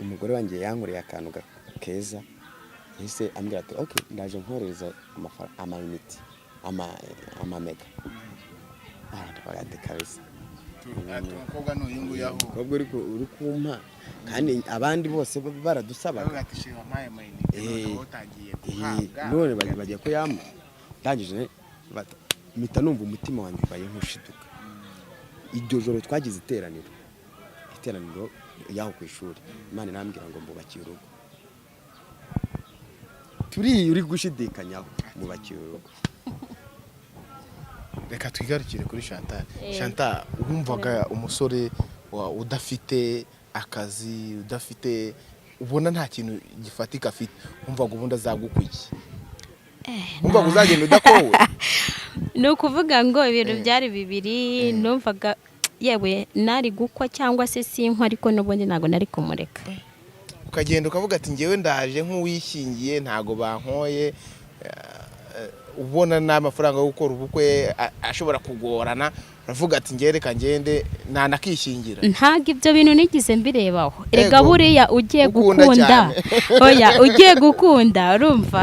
umugore wanjye yankoreye akantu keza. Yahise ambwira ati: "Ok, ndaje nkoherereza amayiniti, amamega." Ah, ndavuga ati: "Kabisa." Umukobwa n'uyu nguyu aho Umukobwa uri kumpa, kandi abandi bose baradusabaga. Aravuga ati: "Shira, wampaye amayinite, none utangiye guhabwa." None bagiye kuyampa. Ndangije mpita numva umutima wanjye ubaye nk'ushiduka. Iryo joro twagize iteraniro y'aho ku ishuri. Imana irambwira ngo mbubakiye urugo. Turiya uri gushidikanyaho, mbubakiye urugo. Reka twigarukire kuri Chantal. Chantal, wumvaga umusore udafite akazi, udafite, ubona nta kintu gifatika afite, wumvaga ubundi azagukwa iki? Wumvaga uzagenda udakowe? Ni ukuvuga ngo ibintu byari bibiri. Numvaga yewe nari gukwa cyangwa se sinkwa, ariko n'ubundi ntabwo nari kumureka. Ukagenda ukavuga ati: "Ngewe ndaje nk'uwishingiye, ntago bankoye." Ubona n'amafaranga yo gukora ubukwe ashobora kugorana, uravuga ati: "Ngewe reka ngende nanakishingira." Ntabwo ibyo bintu nigeze mbirebaho erega. Ego. Buriya ugiye Ukunda gukunda cyane. Oya, ugiye gukunda, urumva,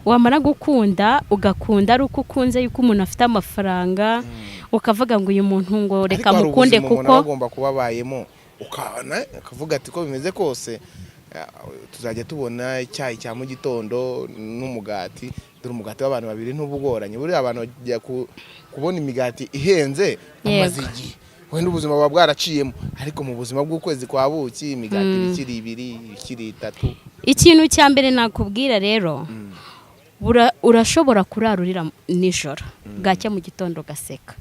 wamara gukunda, ugakunda ari uko ukunze yuko umuntu afite amafaranga, ukavuga ngo uyu muntu ngo reka Ariko hari mukunde ubuzima umuntu kuko aba agomba kuba abayemo, ukabona ukavuga ati: "Ko bimeze kose, tuzajya tubona icyayi cya mu gitondo n'umugati." Dore umugati w'abantu babiri ntubugoranye. Buriya abantu bajya kubona imigati ihenze bamaze igihe, wenda ubuzima buba bwaraciyemo, ariko mu buzima bw'ukwezi kwa buki imigati iba ikiri ibiri, ikiri itatu. Ikintu cya mbere nakubwira rero, urashobora kurara urira nijoro, bwacya mu gitondo ugaseka.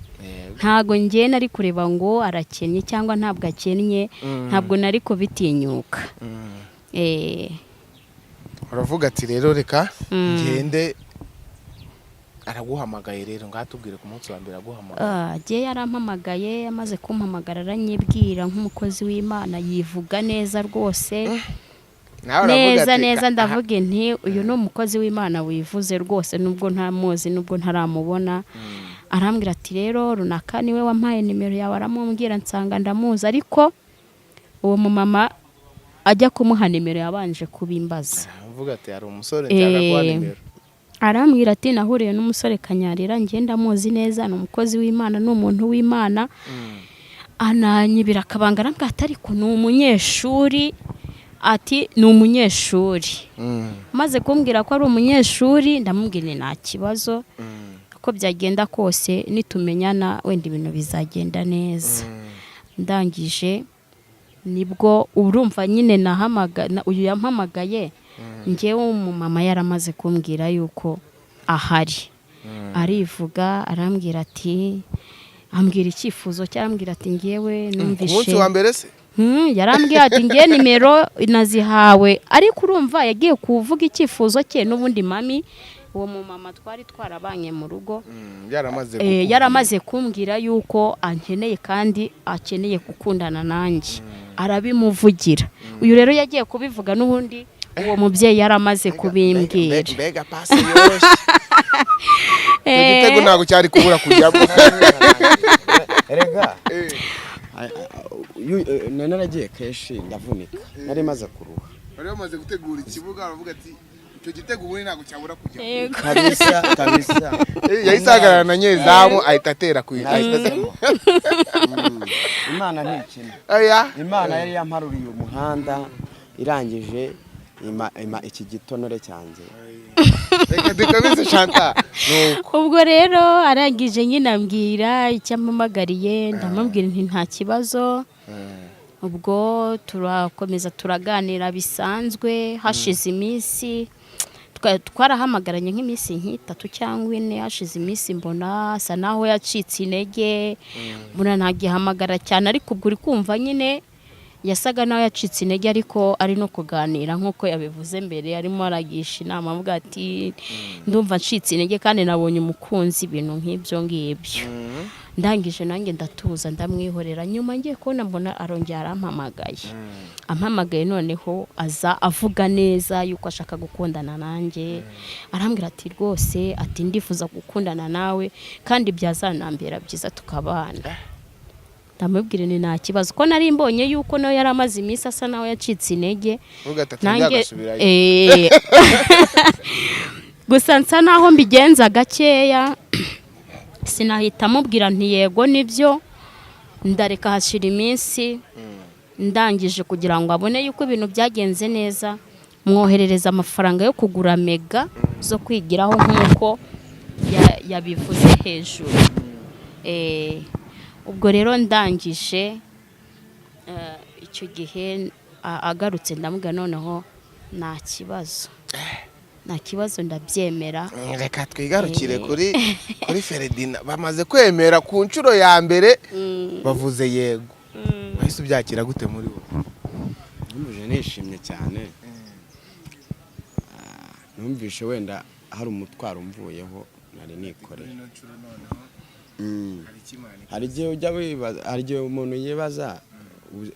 Ntago ngiye nari kureba ngo arakennye cyangwa ntabwo akennye, ntabwo nari kubitinyuka. Uravuga ati: "Rero reka ngende." Araguhamagaye rero, ngatubwire ku munsi wa mbere aguhamagaye. Ah, jye yarampamagaye. Amaze kumpamagara aranyibwira nk'umukozi w'Imana, yivuga neza rwose. Nawe uravuga Neza ati, neza. Ndavuga nti: "Uyu ni umukozi w'Imana wivuze rwose, nubwo ntamuzi, nubwo ntaramubona." Arambwira ati: "Rero runaka niwe wampaye nimero yawe." Aramubwira, nsanga ndamuzi, ariko uwo mumama ajya kumuha nimero yabanje kubimbaza. Aravuga ati: "Hari umusore nshaka guha nimero." Arambwira ati: "Nahuriye n'umusore Kanyarira, ngenda amuzi neza, ni umukozi w'Imana, ni umuntu w'Imana." Ananyibira akabanga, arambwira ati: "Ariko ni umunyeshuri." Ati: "Ni umunyeshuri." Maze kumbwira ko ari umunyeshuri, ndamubwira nti: "Nta kibazo, uko byagenda kose nitumenyana wenda ibintu bizagenda neza." Ndangije nibwo urumva nyine uyu yampamagaye, ngewe umumama yaramaze kumbwira yuko ahari. Arivuga, arambwira ati, ambwira icyifuzo cye, arambwira ati: "Ngewe Ku numvishe." munsi wa mbere se? Yarambwiye ati: "Ngewe nimero nazihawe." Ariko urumva yagiye kuvuga icyifuzo cye n'ubundi mami, uwo mumama twari twarabanye mu rugo, Yaramaze kukubwira. Yaramaze kumbwira yuko ankeneye kandi akeneye gukundana nanjye, arabimuvugira. Uyu rero yagiye kubivuga n'ubundi uwo mubyeyi yaramaze kubimbwira. Mbega pasi yoroshye! Icyo gitego ntabwo cyari kubura kujyamo. Erega nari naragiye kenshi ndavunika, nari maze kuruha. Bari bamaze gutegura ikibuga, baravuga ati: "Icyo gitego ubundi ntabwo cyabura kujyamo." Yego. Kabisa kabisa. Yahise ahagarara na nyezamu, ahita atera ku ahita Nahisemo. Imana ntikina. Oya. Imana yari yamparuriye umuhanda, irangije ima iki gitonore cyanjye. Reka dukomeze, Chantal. Nuko Ubwo rero arangije nyine ambwira icyo ampamagariye, ndamubwira nti: "Nta kibazo." Ubwo turakomeza turaganira bisanzwe. Hashize iminsi, twarahamagaranye nk'iminsi nk'itatu cyangwa ine. Hashize iminsi mbona asa naho yacitse intege, mbona ntagihamagara cyane, ariko ubwo uri kumva nyine yasaga naho yacitse intege, ariko ari no kuganira nk'uko yabivuze mbere, arimo aragisha inama avuga ati: "Ndumva ncitse intege kandi nabonye umukunzi," ibintu nk'ibyo ngibyo. Ndangije nanjye ndatuza, ndamwihorera. Nyuma ngiye kubona mbona arongera arampamagaye. Ampamagaye noneho aza avuga neza yuko ashaka gukundana nanjye. Arambwira ati: "Rwose," ati, "ndifuza gukundana nawe kandi byazanambera byiza tukabana." Ndamubwira ni nta kibazo, ko nari mbonye yuko nawe yari amaze iminsi asa naho yacitse intege. Uvuga ati Nanjye agasubirayo. Gusa nsa naho mbigenza gakeya, sinahita amubwira nti yego nibyo. Ndareka hashira iminsi. Ndangije kugira ngo abone yuko ibintu byagenze neza, mwoherereza amafaranga yo kugura mega zo kwigiraho nk'uko yabivuze hejuru. Ubwo rero ndangije, icyo gihe agarutse ndamubwira noneho nta kibazo, nta kibazo, ndabyemera. Reka twigarukire kuri Feredina. Bamaze kwemera ku nshuro ya mbere, bavuze yego, wahise ubyakira gute muri wowe? Numvise nishimye cyane. Numvise wenda hari umutwaro umvuyeho nari nikoreye. Hari igihe ujya wibaza, hari igihe umuntu yibaza,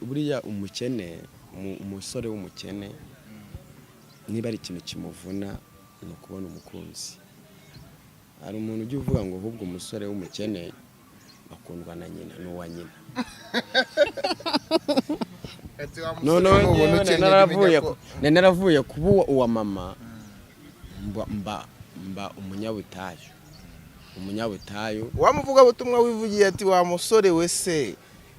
buriya umukene, umusore w'umukene, niba ari ikintu kimuvuna ni ukubona umukunzi. Hari umuntu ujya uvuga ngo ahubwo umusore w'umukene akundwa na nyina, ni uwa nyina. Noneho njyewe nari naravuye kuba uwa mama, mba umunyabutayu. Wa muvugabutumwa wivugiye ati: "Wa musore we se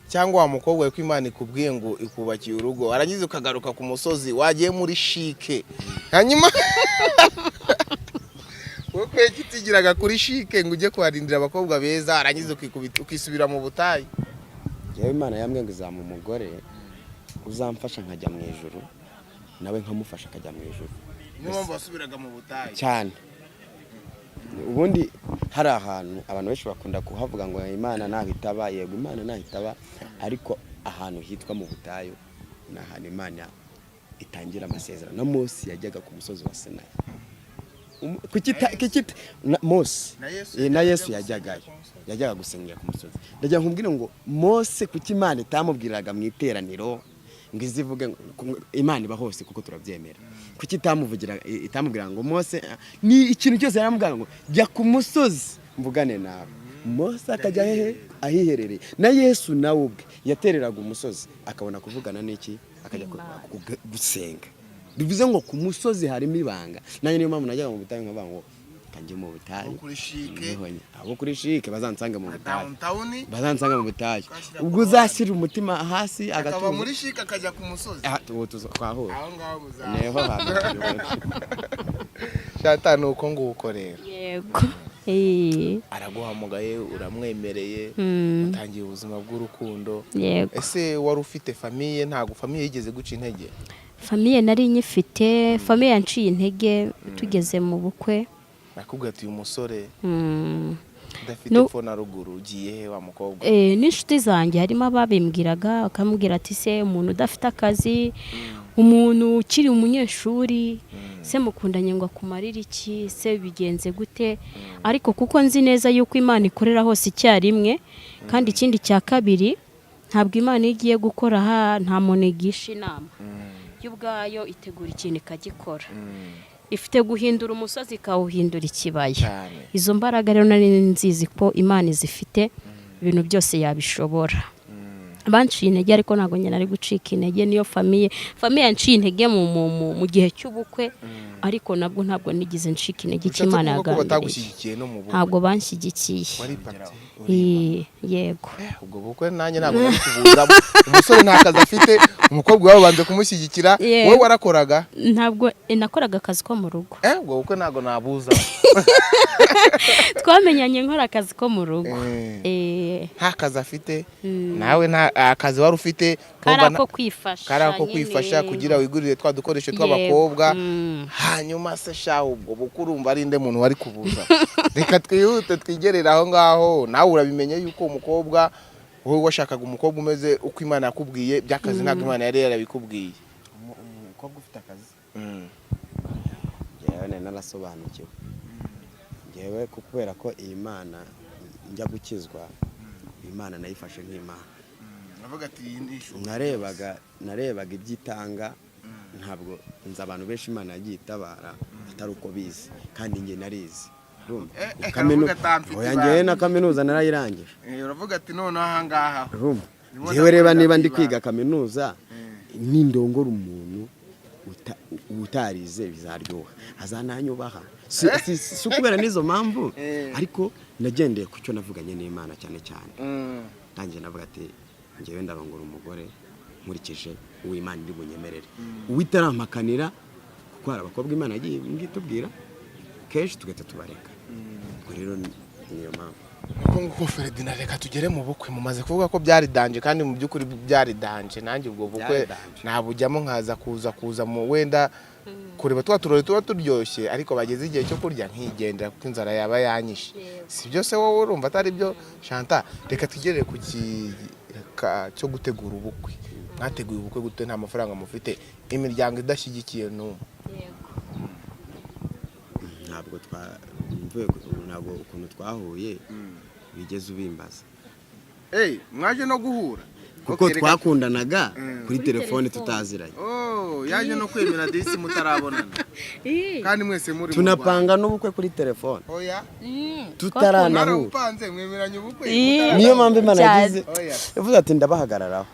cyangwa wa mukobwa we, ko Imana ikubwiye ngo ikubakiye urugo, warangiza ukagaruka ku musozi, wagiye muri CHIC?" Hanyuma wowe kubera utigiraga kuri CHIC ngo ujye kuharindira abakobwa beza, warangiza ukisubira mu butayu? Njyewe Imana yambwiye ngo izampa umugore uzamfasha nkajya mu ijuru, nawe nkamufasha akajya mu ijuru. Niyo mpamvu wasubiraga mu butayu? Cyane. Ubundi hari ahantu abantu benshi bakunda kuhavuga ngo Imana ntaho itaba. Yego, Imana ntaho itaba, ariko ahantu hitwa mu butayu ni ahantu Imana itangira amasezerano. Na Mose yajyaga ku musozi wa Sinayi. Mose Na Yesu na Yesu yajyaga yajyagayo gusengera ku musozi. Yajyaga gusengera ku musozi. Ndagira ngo nkubwire ngo Mose, kuki Imana itamubwiraga mu iteraniro ngo izivuge ngo Imana iba hose, kuko turabyemera, kuki itamuvugira, itamubwira ngo Mose, ni ikintu cyose yaramubwira ngo jya ku musozi mvugane nawe, Mose akajya hehe? Ahiherereye. Na Yesu nawe ubwe yatereraga umusozi akabona kuvugana n'iki, akajya gusenga. Bivuze ngo ku musozi harimo ibanga. Nanjye niyo mpamvu najyaga mu butayu nkavuga ngo kanjye mu butayu. Abo kuri CHIC. Niho abo kuri CHIC bazansange mu butayu. Downtown. Bazansange mu butayu. Twashyira ku Ubwo uzashyira umutima hasi akaba agatuza muri CHIC akajya ku musozi. Ah, ubu twahura. Aho ngaho muzaba. Niho hantu tuyobora. Shata, ni uko nguko rero. Yego. Araguhamagaye, uramwemereye, utangiye ubuzima bw'urukundo. Yego. Ese wari ufite famille? Ntabwo famille yigeze guca intege? Famille nari nyifite. Famille yanciye intege tugeze mu bukwe. Nakubwira ati: "Uyu musore udafite epfo na ruguru, ugiye he wa mukobwa?" N'inshuti zanjye harimo ababimbwiraga, bakamubwira ati: "Se umuntu udafite akazi, umuntu ukiri umunyeshuri, se mukundanye ngo akumarire iki? Se bigenze gute?" Ariko kuko nzi neza yuko Imana ikorera hose icyarimwe, kandi ikindi cya kabiri, ntabwo Imana iyo igiye gukora nta muntu igisha inama. Yo ubwayo itegura ikintu ikagikora. Ifite guhindura umusozi ikawuhindura ikibaya. Cyane. Izo mbaraga rero nari nzizi ko Imana izifite, ibintu byose yabishobora. Banciye intege, ariko ntabwo njye nari gucika intege. Niyo famille yanciye intege mu gihe cy'ubukwe, ariko nabwo ntabwo nigeze ncika intege icyo Ushatse Imana kuvuga ko yagambiriye. batagushyigikiye no mu bukwe? Ntabwo banshyigikiye. Wari pati? Yego. Ubwo bukwe nanjye ntabwo nari kubuzamo. Umusore nta kazi afite, umukobwa iwabo banze kumushyigikira. Yego. Wowe warakoraga? Ntabwo, nakoraga akazi ko mu rugo. Ubwo bukwe ntabwo nabuzamo. Twamenyanye nkora akazi ko mu rugo. Nta kazi afite, nawe nta akazi wari ufite. Kari Urumva ako kwifasha. Kari ako nyine. kwifasha kugira wigurire twa dukoresho Yego. tw'abakobwa. Hanyuma se sha, ubwo bukwe urumva ari nde muntu wari kubuza? Reka twihute twigerere aho ngaho. Nawe urabimenye yuko umukobwa, wowe washakaga umukobwa umeze uko Imana yakubwiye, by'akazi ntabwo Imana yari yarabikubwiye. Umukobwa ufite akazi, njyewe nari narasobanukiwe. Njyewe kubera ko iyi Mana njya gukizwa. Imana nayifashe nk'Imana. Avuga ati iyi ni ishuri. Narebaga ibyo itanga. Ntabwo nzi abantu benshi Imana yagiye itabara atari uko bizi, kandi njye narizi. Urumva? Aravuga ati, "Mfite Oya, ibanga." njyewe na kaminuza narayirangije. Uravuga ati noneho aha ngaha Urumva? Ndimo Njyewe reba, ndakorera niba ndi kwibanga. kwiga kaminuza, nindongora umuntu utarize bizaryoha, azananyubaha. Si ukubera n'izo mpamvu, ariko nagendeye ku cyo navuganye n'Imana cyane cyane. Ntangiye navuga ati njyewe ndarongora umugore nkurikije uwo Imana iri bunyemerere, uwitarampakanira, kuko hari abakobwa Imana yagiye itubwira kenshi tugahita tubareka. Ubwo rero niyo mpamvu. Uko nguko, Ferdinand, reka tugere mu bukwe. Mumaze kuvuga ko byari danger, kandi mu by'ukuri byari danger. Nanjye ubwo bukwe Byari danger. nabujyamo nkaza kuza mu wenda kureba twa turori tuba turyoshye, ariko bageze igihe cyo kurya nkigendera kuko inzara yaba yanyishe. Si byo se? Wowe urumva atari byo? Chantal, reka tugerere ku cyo gutegura ubukwe. Mwateguye ubukwe gute nta mafaranga mufite, imiryango idashyigikiye n'umwe? Ntabwo twa mvuye ntabwo ukuntu twahuye bigeze ubimbaza. Mwaje no guhura? Kuko Okay, twakundanaga kuri Kuri telefone telefone. tutaziranye. Oh, yaje no kwemera disi mutarabonana, kandi mwese muri mu Rwanda. Tunapanga n'ubukwe kuri telefone Oya. tutaranahura. Mwarabupanze, mwemeranya ubukwe Niyo mpamvu Imana Cyane. yagize Oya. yavuze ati ndabahagararaho.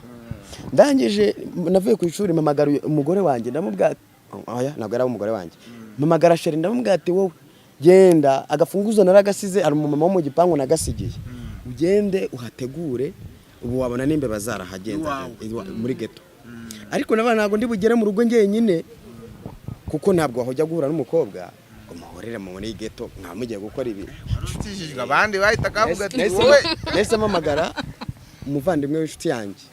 Ndangije navuye ku ishuri, mpamagara umugore wanjye, ndamubwira ati, oya, ntabwo yari umugore wanjye, mpamagara chéri, ndamubwira ati wowe genda, agafunguzo naragasize, hari umumama wo mu gipangu nagasigiye, ugende uhategure. Ubu wabona n'imbeba zarahagenza. Iwawe. Muri ghetto. Ariko naba ntabwo ndi bugere mu rugo njyenyine, kuko ntabwo wahojya guhura n'umukobwa ngo muhurire muri ghetto mwaba mugiye gukora ibi. Ukijijwe, abandi bahitaga bavuga ati Nahise- wowe. Nahise mpamagara umuvandimwe w'inshuti yanjye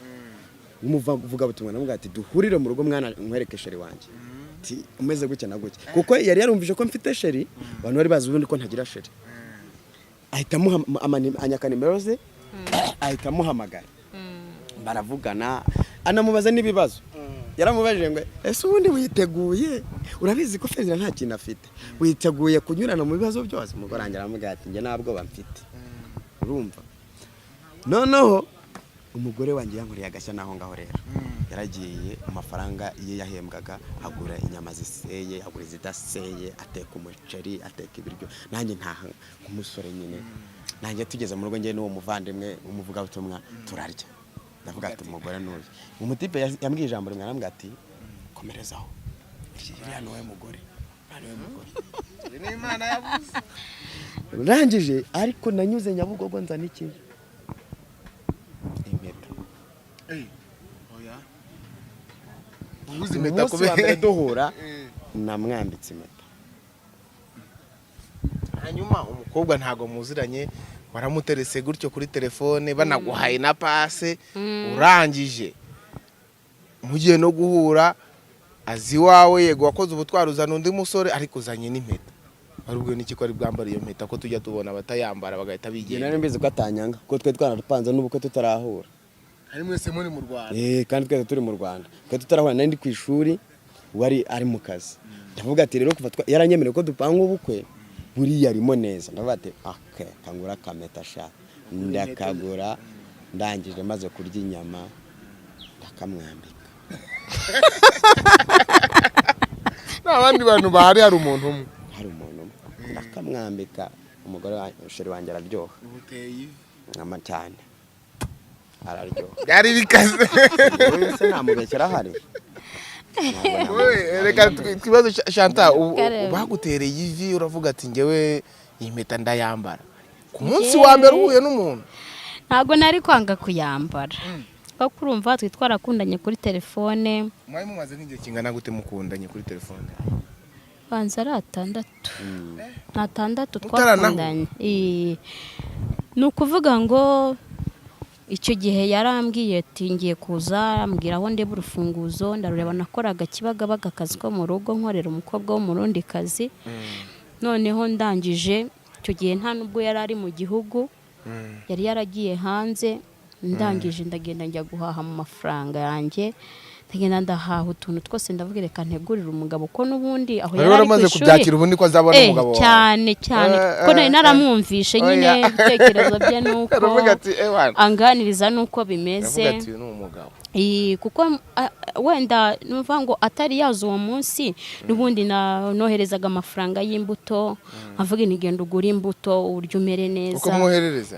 w'umuvugabutumwa, namubwira ati duhurire mu rugo mwana, nkwereke chéri wanjye. Ati umeze gutya na gutya, kuko yari yarumvise ko mfite chéri. Abantu bari bazi ubundi ko ntagira chéri. Ahita amuha anyaka nimero ze, ahita amuhamagara, baravugana, anamubaza n'ibibazo. Yaramubajije ngo ese ubundi witeguye, urabizi ko Ferdinand nta kintu afite, witeguye kunyurana mu bibazo byose? Umugore wanjye aramubwira ati njye nta bwoba mfite. Urumva, noneho umugore wanjye yankoreye agashya n'aho ngaho. Rero yaragiye mu mafaranga ye yahembwaga agura inyama ziseye, agura izidaseye, ateka umuceri, ateka ibiryo, nanjye ntaha nk'umusore nyine. Nanjye tugeze mu rugo, njye n'uwo muvandimwe w'umuvugabutumwa turarya. Ndavuga ati umugore n'uyu umutipe yambwiye ijambo rimwe, arambwira ati komerezaho, uriya ni wowe mugore, uriya ni wowe mugore. Iyi ni Imana yavuze. Ndangije, ariko nanyuze Nyabugogo nzana iki? Impeta. Oya, ubuze impeta. Umunsi wa mbere Kubera duhura namwambitse impeta. Hanyuma umukobwa ntabwo muziranye, waramuterese gutyo kuri telefone, banaguhaye na passe, urangije mugiye no guhura azi iwawe. Yego wakoze ubutwari uzana undi musore, ariko uzanye n'impeta. Wari ubwiwe n'iki ko ari bwambara iyo mpeta, ko tujya tubona abatayambara bagahita Njye bigenda? nari mbizi ko atanyanga, kuko twe twarapanze n'ubukwe tutarahura. Ari mwese muri mu Rwanda? Eh, kandi twese turi mu Rwanda, twe tutarahura. Nari ndi ku ishuri, wari ari mu kazi. Ndavuga ati rero kuva yaranyemereye ko dupanga ubukwe, buriya arimo neza. Ndavuga ati ake kangura akameta sha, ndakagura. Ndangije maze kurya inyama ndakamwambika. Nta bandi bantu bahari, hari umuntu umwe? Hari umuntu umwe, ndakamwambika. Umugore wa chéri wanjye araryoha. Ubuteye ivi. Nkama cyane, araryoha. Byari bikaze. Wowe se namubeshyera ahari? Ntabwo Wowe, namubeshyera. reka twibaze Chantal, Karame. bagutereye ivi, uravuga ati ngewe iyi mpeta ndayambara ku munsi wa mbere uhuye n'umuntu. Ntabwo nari kwanga kuyambara, kuko urumva twe twarakundanye kuri telefone. Mwari mumaze nk'igihe kingana gute mukundanye kuri telefone? Banza ari 6, ni 6 Mutaranahura? twakundanye. Ni ukuvuga ngo icyo gihe yarambwiye ati ngiye kuza, ambwira aho ndeba urufunguzo, ndarureba. Nakoraga Kibagabaga akazi ko mu rugo, nkorera umukobwa w'umurundi kazi. Noneho ndangije, icyo gihe nta nubwo yari ari mu gihugu, yari yaragiye hanze. Ndangije ndagenda njya guhaha mu mafaranga yanjye. Ndagenda ndahaha utuntu twose, ndavuga reka ntegurire umugabo, ko n'ubundi aho Wari yari ari ku waramaze ishuri. kubyakira ubundi ko azabona umugabo wawe. Cyane cyane, ko nari naramwumvishe nyine Oya. ibitekerezo bye nuko Aravuga ati ewana. anganiriza nuko bimeze. Aravuga ati uyu ni umugabo. Kuko wenda numva ngo atari yaza uwo munsi, n'ubundi noherezaga amafaranga y'imbuto, nkavuga nti genda ugure imbuto uburyo umere neza. Uko mwoherereza?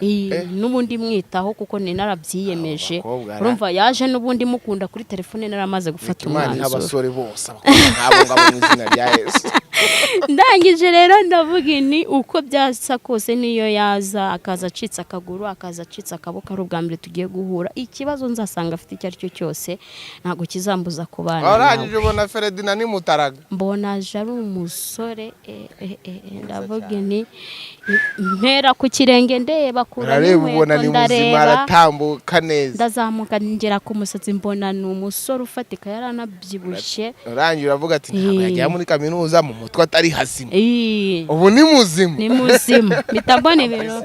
N'ubundi mwitaho kuko ni narabyiyemeje. Abo bakobwa Urumva yaje n'ubundi mukunda kuri telefone, naramaze gufata Imana iha umwanzuro. abasore bose abakobwa nk'abo ngabo mu izina rya Yesu. Ndangije rero ndavuga ni uko byasa kose, niyo yaza akaza acitse akaguru, akaza acitse akaboko, ari ubwa mbere tugiye guhura, ikibazo nzasanga afite icyo ari cyo cyose ntabwo kizambuza kubana nawe. Warangije ubona Ferdinand ni mutaraga. Mbona aje ari umusore, ndavuga ni mpera ku kirenge ndeba kura Urareba ubona n'inkweto ni muzima, ndareba, aratambuka neza. Ndazamuka ngera ku musatsi, mbona ni umusore ufatika, yaranabyibushye. Urangiye uravuga ati ntabwo yagiye muri kaminuza mu mutwe atari hazima. Ubu ni muzima. Ni muzima, mpita mbona ibintu.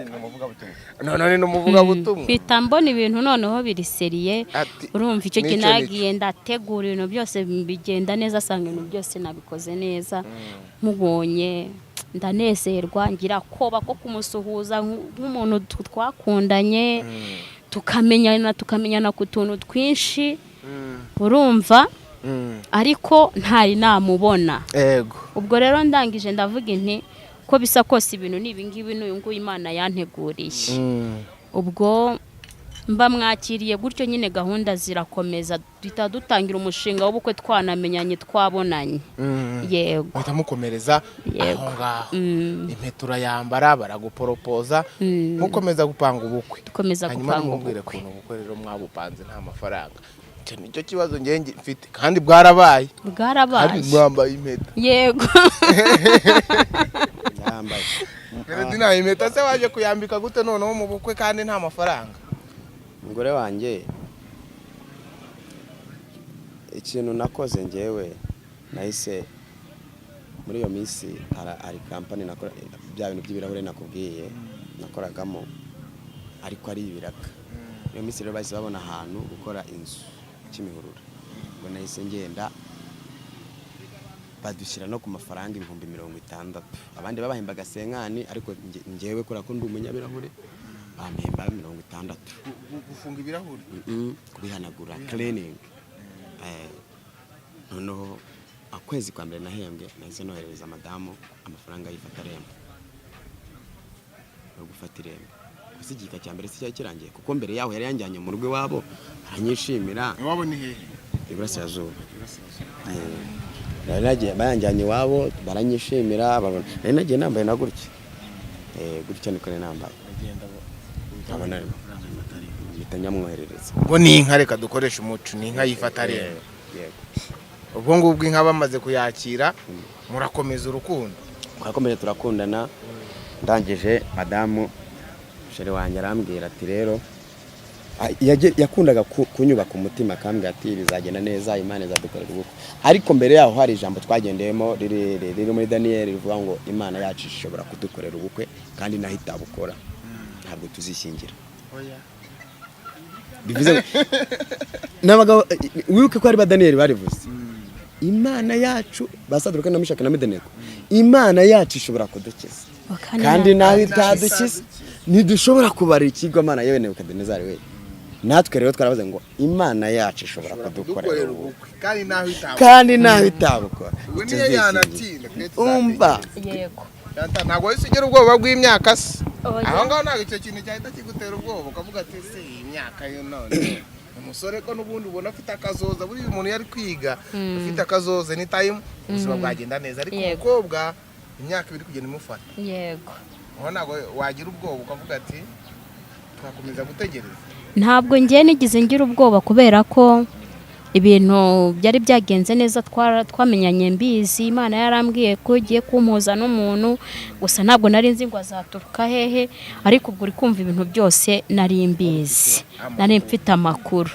None ni umuvugabutumwa. Mpita mbona ibintu noneho biri sérieux. Ati, Urumva icyo nicyo kintu nicyo. Nagiye ndategura ibintu byose bigenda neza, asanga ibintu byose nabikoze neza. Mubonye ndanezerwa, ngira koba ko kumusuhuza nk'umuntu twakundanye, tukamenyana ku tuntu twinshi, urumva, ariko ntari namubona. Ubwo rero ndangije ndavuga inti ko bisa kose ibintu ni ibingibi, n'uyu nguyu Imana yanteguriye. Ubwo mba mwakiriye gutyo nyine, gahunda zirakomeza, duhita dutangira umushinga w'ubukwe twanamenyanye, twabonanye. Yego. Muhita mukomereza Yego. aho ngaho, impeta urayambara, baraguporopoza, mukomeza gupanga ubukwe. Dukomeza Hanyuma gupanga nimubwire ubukwe. ukuntu ubukwe rero mwabupanze nta mafaranga. Icyo nicyo kibazo njye mfite, kandi bwarabaye kandi Bwarabaye. mwambaye impeta. Yego. Yambaye. Ferdinand, impeta se waje kuyambika gute noneho mu bukwe kandi nta mafaranga? Umugore wanjye, ikintu nakoze ngewe, nahise muri iyo minsi hari kampani nakora, bya bintu by'ibirahure nakubwiye nakoragamo, ariko ari ibiraka. Iyo minsi rero bahise babona ahantu gukora inzu Kimihurura. Ubwo nahise ngenda, badushyira no ku mafaranga 60,000. Abandi babahembaga 50, ariko ngewe kubera ko ndi umunyabirahure bampemba 60. Gufunga ibirahuri? Kubihanagura, cleaning. Noneho akwezi kwa mbere nahembwe, nahise noherereza madamu amafaranga yifata rembo yo gufata irembo. Gusa igika cya mbere si cyari kirangiye, kuko mbere yaho yari yanjyanye mu rugo iwabo aranyishimira. Iwabo ni hehe? Iburasirazuba. Nari nagiye, bayanjyanye iwabo baranyishimira, babona nari nagiye nambaye na gutya. Gutya niko nari nambaye, nkabona mpita nyamwoherereza. Ubwo ni inka, reka dukoreshe umuco, ni inka yifata rembo. Yego. Ubwo ngubwo inka bamaze kuyakira, murakomeza urukundo. Twakomeje turakundana. Ndangije madamu chérie wanjye arambwira ati rero yakundaga kunyubaka umutima, akambwira ati bizagenda neza, Imana izadukorera ubukwe. Ariko mbere yaho hari ijambo twagendeyemo riri muri Daniyeli rivuga ngo Imana yacu ishobora kudukorera ubukwe, kandi naho itabukora ntabwo tuzishyingira. Bivuze ngo n'abagabo, wibuke ko ari ba Daniyeli barivuze, Imana yacu, basaduruka na Mishaka na Abedenego, Imana yacu ishobora kudukiza kandi naho itadukiza ntidushobora kubara ikigwamana. Yewe Nebukadinezari we, natwe rero twarabaze ngo Imana yacu ishobora kudukorera ubukwe kandi naho itabukora. Kandi naho itabukora Ubwo niyo yanatinda twe. Umva. Yego. Tuzateka. Ntabwo wahise ugira ubwoba bw'imyaka se? Oya. Aho ngaho ntabwo icyo kintu cyahita kigutera ubwoba, ukavuga ati se iyi myaka yo none umusore ko n'ubundi ubona afite akazoza? Buriya umuntu iyo ari kwiga ufite akazoza ni time, ubuzima bwagenda neza, ariko umukobwa imyaka ibiri kugenda imufata. Aho ntabwo wagira ubwoba ukavuga ati twakomeza gutegereza? Ntabwo ngiye nigeze ngira ubwoba, kubera ko ibintu byari byagenze neza. Twamenyanye mbizi, Imana yarambwiye ko igiye kumpuza n'umuntu, gusa ntabwo nari nzi ngo azaturuka hehe. Ariko ubwo uri kumva ibintu byose nari mbizi, nari mfite amakuru.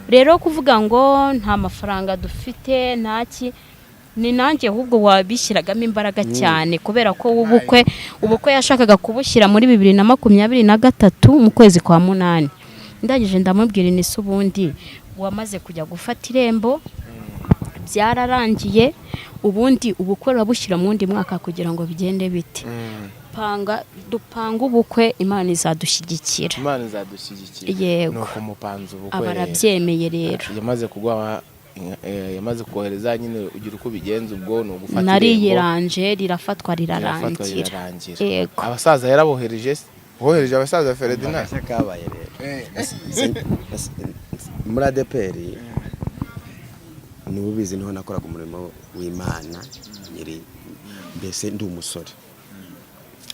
Rero kuvuga ngo nta mafaranga dufite ntaki, ni nanjye ahubwo wabishyiragamo imbaraga cyane, kubera ko ubukwe yashakaga kubushyira muri 2023 mu kwezi kwa munani. Ndangije ndamubwira ni se ubundi Wamaze kujya gufata irembo, byararangiye. Ubundi ubukwe urabushyira mu wundi mwaka kugira ngo bigende bite? Panga, dupanga ubukwe, Imana izadushyigikira. Imana izadushyigikira. Yego. Nuko mupanze ubukwe Aba rero. Arabyemeye rero. Yamaze kuguha, yamaze kohereza nyine, ugira uko ubigenza, ubwo ni ugufata irembo. Nariyiranje, rirafatwa, Rirafatwa. Rirarangira. Rirarangira. Yego. Abasaza yarabohereje se? Wohereje abasaza, Ferdinand? Agashya kabaye rero muri ADEPR, niba ubizi, niho nakoraga umurimo w'Imana nyiri, mbese ndi umusore.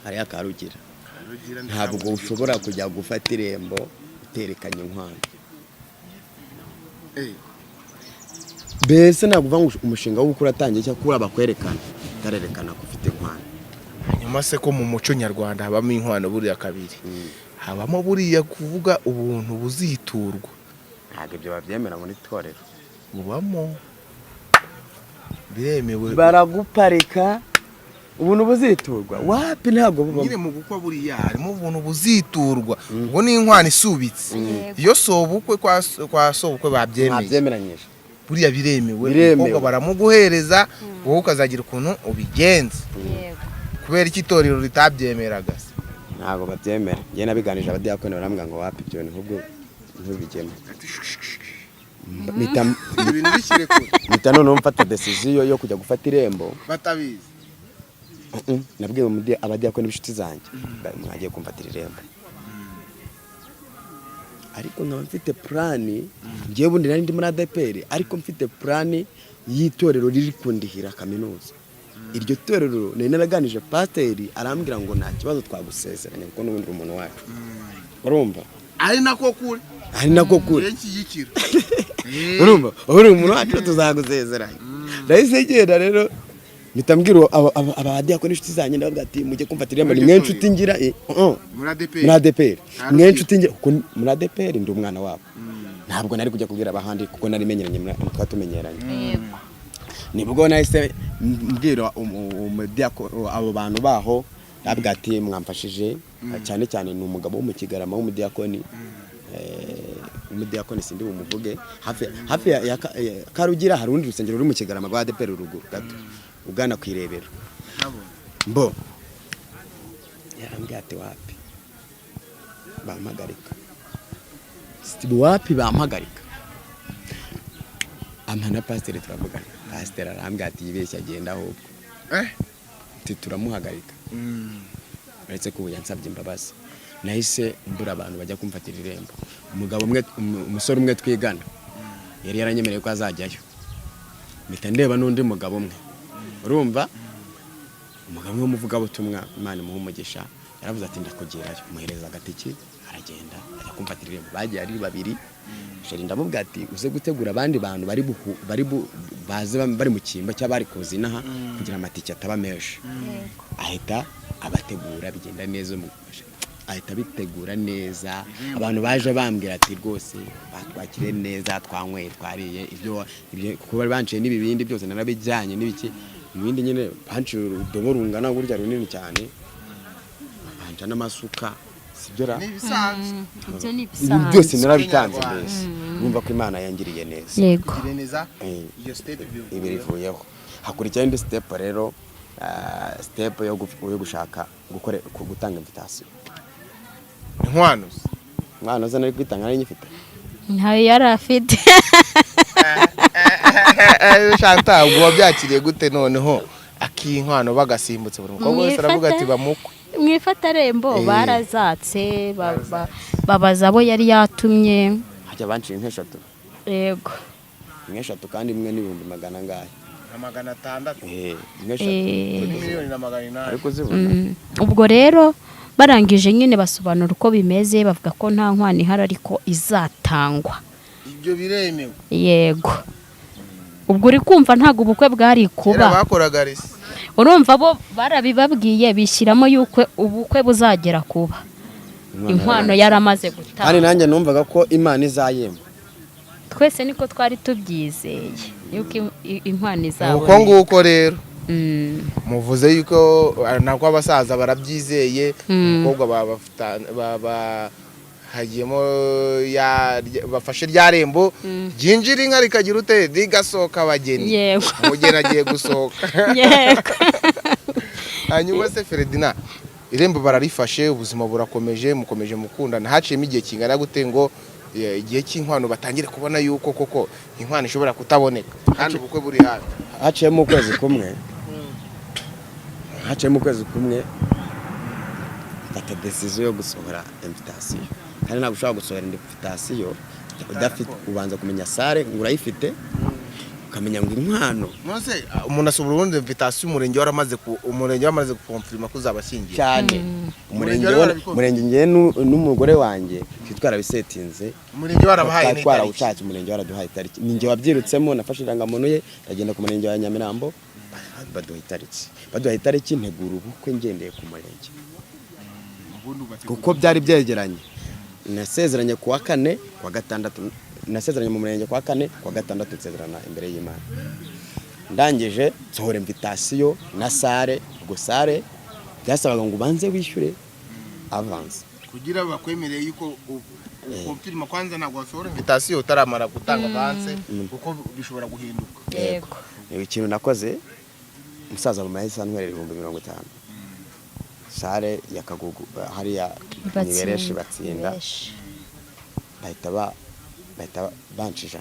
Hariya Karugira, ntabwo ushobora kujya gufata irembo uterekanye inkwano. Mbese ntabwo uvuga ngo umushinga w'ubukwe uratangiye cyangwa kubura bakwerekana utarerekana ko ufite inkwano. Hanyuma se ko mu muco nyarwanda habamo inkwano buriya kabiri, habamo buriya kuvuga ubuntu buziturwa? Ntabwo ibyo babyemera muri torero. Bubamo, biremewe. Baraguparika, ubuntu buziturwa wapi, ntabwo bubamo. Nyine mu gukwa buriya harimo ubuntu buziturwa, ubwo ni inkwano isubitse. Iyo sobukwe kwa sobukwe babyemeye, Mwabyemeranyije. buriya biremewe. Biremewe. Umukobwa baramuguhereza, wowe ukazagira ukuntu ubigenza. Kubera iki itorero ritabyemeraga se? Ntabwo babyemera. Njye nabiganije abadiyakoni, barambwira ngo wapi, ibyo bintu ahubwo ntubigemo. Mpita Ibintu bishyire kure. mpita noneho mfata decision yo kujya gufata irembo. Batabizi. Nabwiye abadiyakoni b'inshuti zanjye, mwagiye kumfatira irembo, ariko nkaba mfite plan. Ngewe ubundi nari ndi muri ADEPR, ariko mfite plan y'itorero riri kundihira kaminuza. Iryo torero nari naraganije pasiteri, arambwira ngo nta kibazo, twagusezeranya kuko n'ubundi uri umuntu wacu, urumva? Ari nako kuri. Ari nako kuri. Nshyigikira. Urumva, uri umuntu wacu, tuzagusezeranya. Nahise ngenda rero, mpita mbwira abadiyakoni n'inshuti zanjye, ndababwira ati mujye kumfatira irembo, ni mwe nshuti ngira Muri ADEPR. Muri ADEPR. Nta Mwe rubyiruko. nshuti ngira, kuko muri ADEPR ndi umwana wabo. Ntabwo nari kujya kubwira abahandi kuko nari menyeranye, twari tumenyeranye. Nibwo nahise mbwira abo bantu baho, ndabwira ati mwamfashije cyane cyane, ni umugabo wo mu Kigarama w'umudiyakoni, umudiyakoni sindi bumuvuge, hafi hafi ya Karugira hari urundi rusengero ruri mu Kigarama rwa ADEPR, ruguru gato ugana ku Irebero. Mbo yarambwiye ati wapi, bampagarika. Sti wapi, bampagarika. Ampa na pasiteri, turavugana, pasiteri arambwira ati yibeshya, agenda ahubwo. Ati turamuhagarika. Uretse ko ubu yansabye imbabazi. Nahise mbura abantu bajya kumfatira irembo. Umugabo umwe, umusore umwe twigana yari yaranyemereye ko azajyayo, mpita ndeba n'undi mugabo umwe, urumva, umugabo umwe w'umuvugabutumwa, Imana imuha umugisha, yaravuze ati ndakugerayo, muhereza agatike, aragenda ajya kumfatira irembo. Bagiye ari babiri. Chéri ndamubwira ati uze gutegura abandi bantu bari buhu, bari bu, baze bari mu cyimbo cy'abari kuza inaha kugira amatike ataba menshi. Ahita abategura, bigenda neza, ahita abitegura neza. Abantu baje bambwira ati rwose batwakiriye neza, twanyweye, twariye, ibyo kuko bari banciye n'ibibindi byose narabijyanye n'ibiki, ibindi nyine banciye urudobo rungana gutya runini cyane, banca n'amasuka, sibyo ra? N'ibisanzwe. Ibyo ni Ibi ibisanzwe. byose narabitanze, mbese numva ko Imana yangiriye neza. Yego. Kugire neza. Iyo step Ibiri ivuyeho, hakurikiraho indi step rero, step yo gushaka gutanga invitation. Inkwano. Umwana uza nari kwitanga, nari nyifite. Ntayo yari afite. Shanta, ubwo wabyakiriye gute noneho ak'inkwano bagasimbutse, buri mukobwa wese aravuga ati bamukwe? Mu ifatarembo barazatse, babaza abo yari yatumye. Hajya banciye nk'eshatu. Yego. Nk'eshatu, kandi imwe n'ibihumbi magana angahe? Nka 600. Nk'eshatu. 1,800,000. Ariko zibona. Ubwo rero barangije nyine basobanura uko bimeze, bavuga ko nta nkwano ihari ariko izatangwa. Ibyo biremewe. Yego, ubwo uri kumva ntabwo ubukwe bwari Kera kuba. bakoraga resi. Urumva bo barabibabwiye, bishyiramo yuko ubukwe buzagera kuba inkwano yaramaze Kandi gutanga. nanjye numvaga ko Imana izayemba. Twese niko twari tubyizeye yuko inkwano izaboneka. Uko nguko rero muvuze yuko nako abasaza barabyizeye, umukobwa Hagiyemo bafashe rya rembo ryinjira inka rikagira ute, rigasohoka abageni. Yego. Umugeni agiye gusohoka. Yego. Hanyuma se Feredina, irembo bararifashe, ubuzima burakomeje, mukomeje mukundana, haciyemo igihe kingana gute ngo igihe cy'inkwano batangire kubona yuko koko inkwano ishobora kutaboneka kandi ubukwe buri hafi? Haciyemo ukwezi kumwe, haciyemo ukwezi kumwe, mfata decision yo gusohora invitation. Kandi ntabwo ushobora gusohora invitation udafite, ubanza kumenya salle ngo urayifite, ukamenya ngo inkwano. Nonese umuntu asohora ubundi invitation umurenge waramaze gukonfirima ko uzabashyingira? Cyane. Umurenge Umurenge wari warabikonfirima? Umurenge ngewe n'umugore wanjye twari twarabisetinze. Umurenge warabahaye Twari n'itariki? Twarawushatse, umurenge waraduhaye itariki. Ni njye wabyirutsemo, nafashe irangamuntu ye, ndagenda ku murenge wa Nyamirambo, baduha itariki, baduha itariki, ntegura ubukwe ngendeye ku murenge Ubundi ugategura. Kuko byari byegeranye. Nasezeranye ku wa kane, ku wa gatandatu nasezeranye mu murenge, ku wa kane, ku wa gatandatu nsezerana imbere y'Imana. Ndangije nsohora invitation na salle. Ubwo salle byasabaga ngo ubanze wishyure avance. Kugira bakwemereye yuko ukonfirima kwanza. Ntabwo wasohora invitation utaramara gutanga avance, kuko bishobora guhinduka. Yego. Ikintu nakoze, umusaza mu mahese antwerera 50,000, salle ya Kagugu hariya nibereshi batsinda. Nibereshi. Bahita banca 100.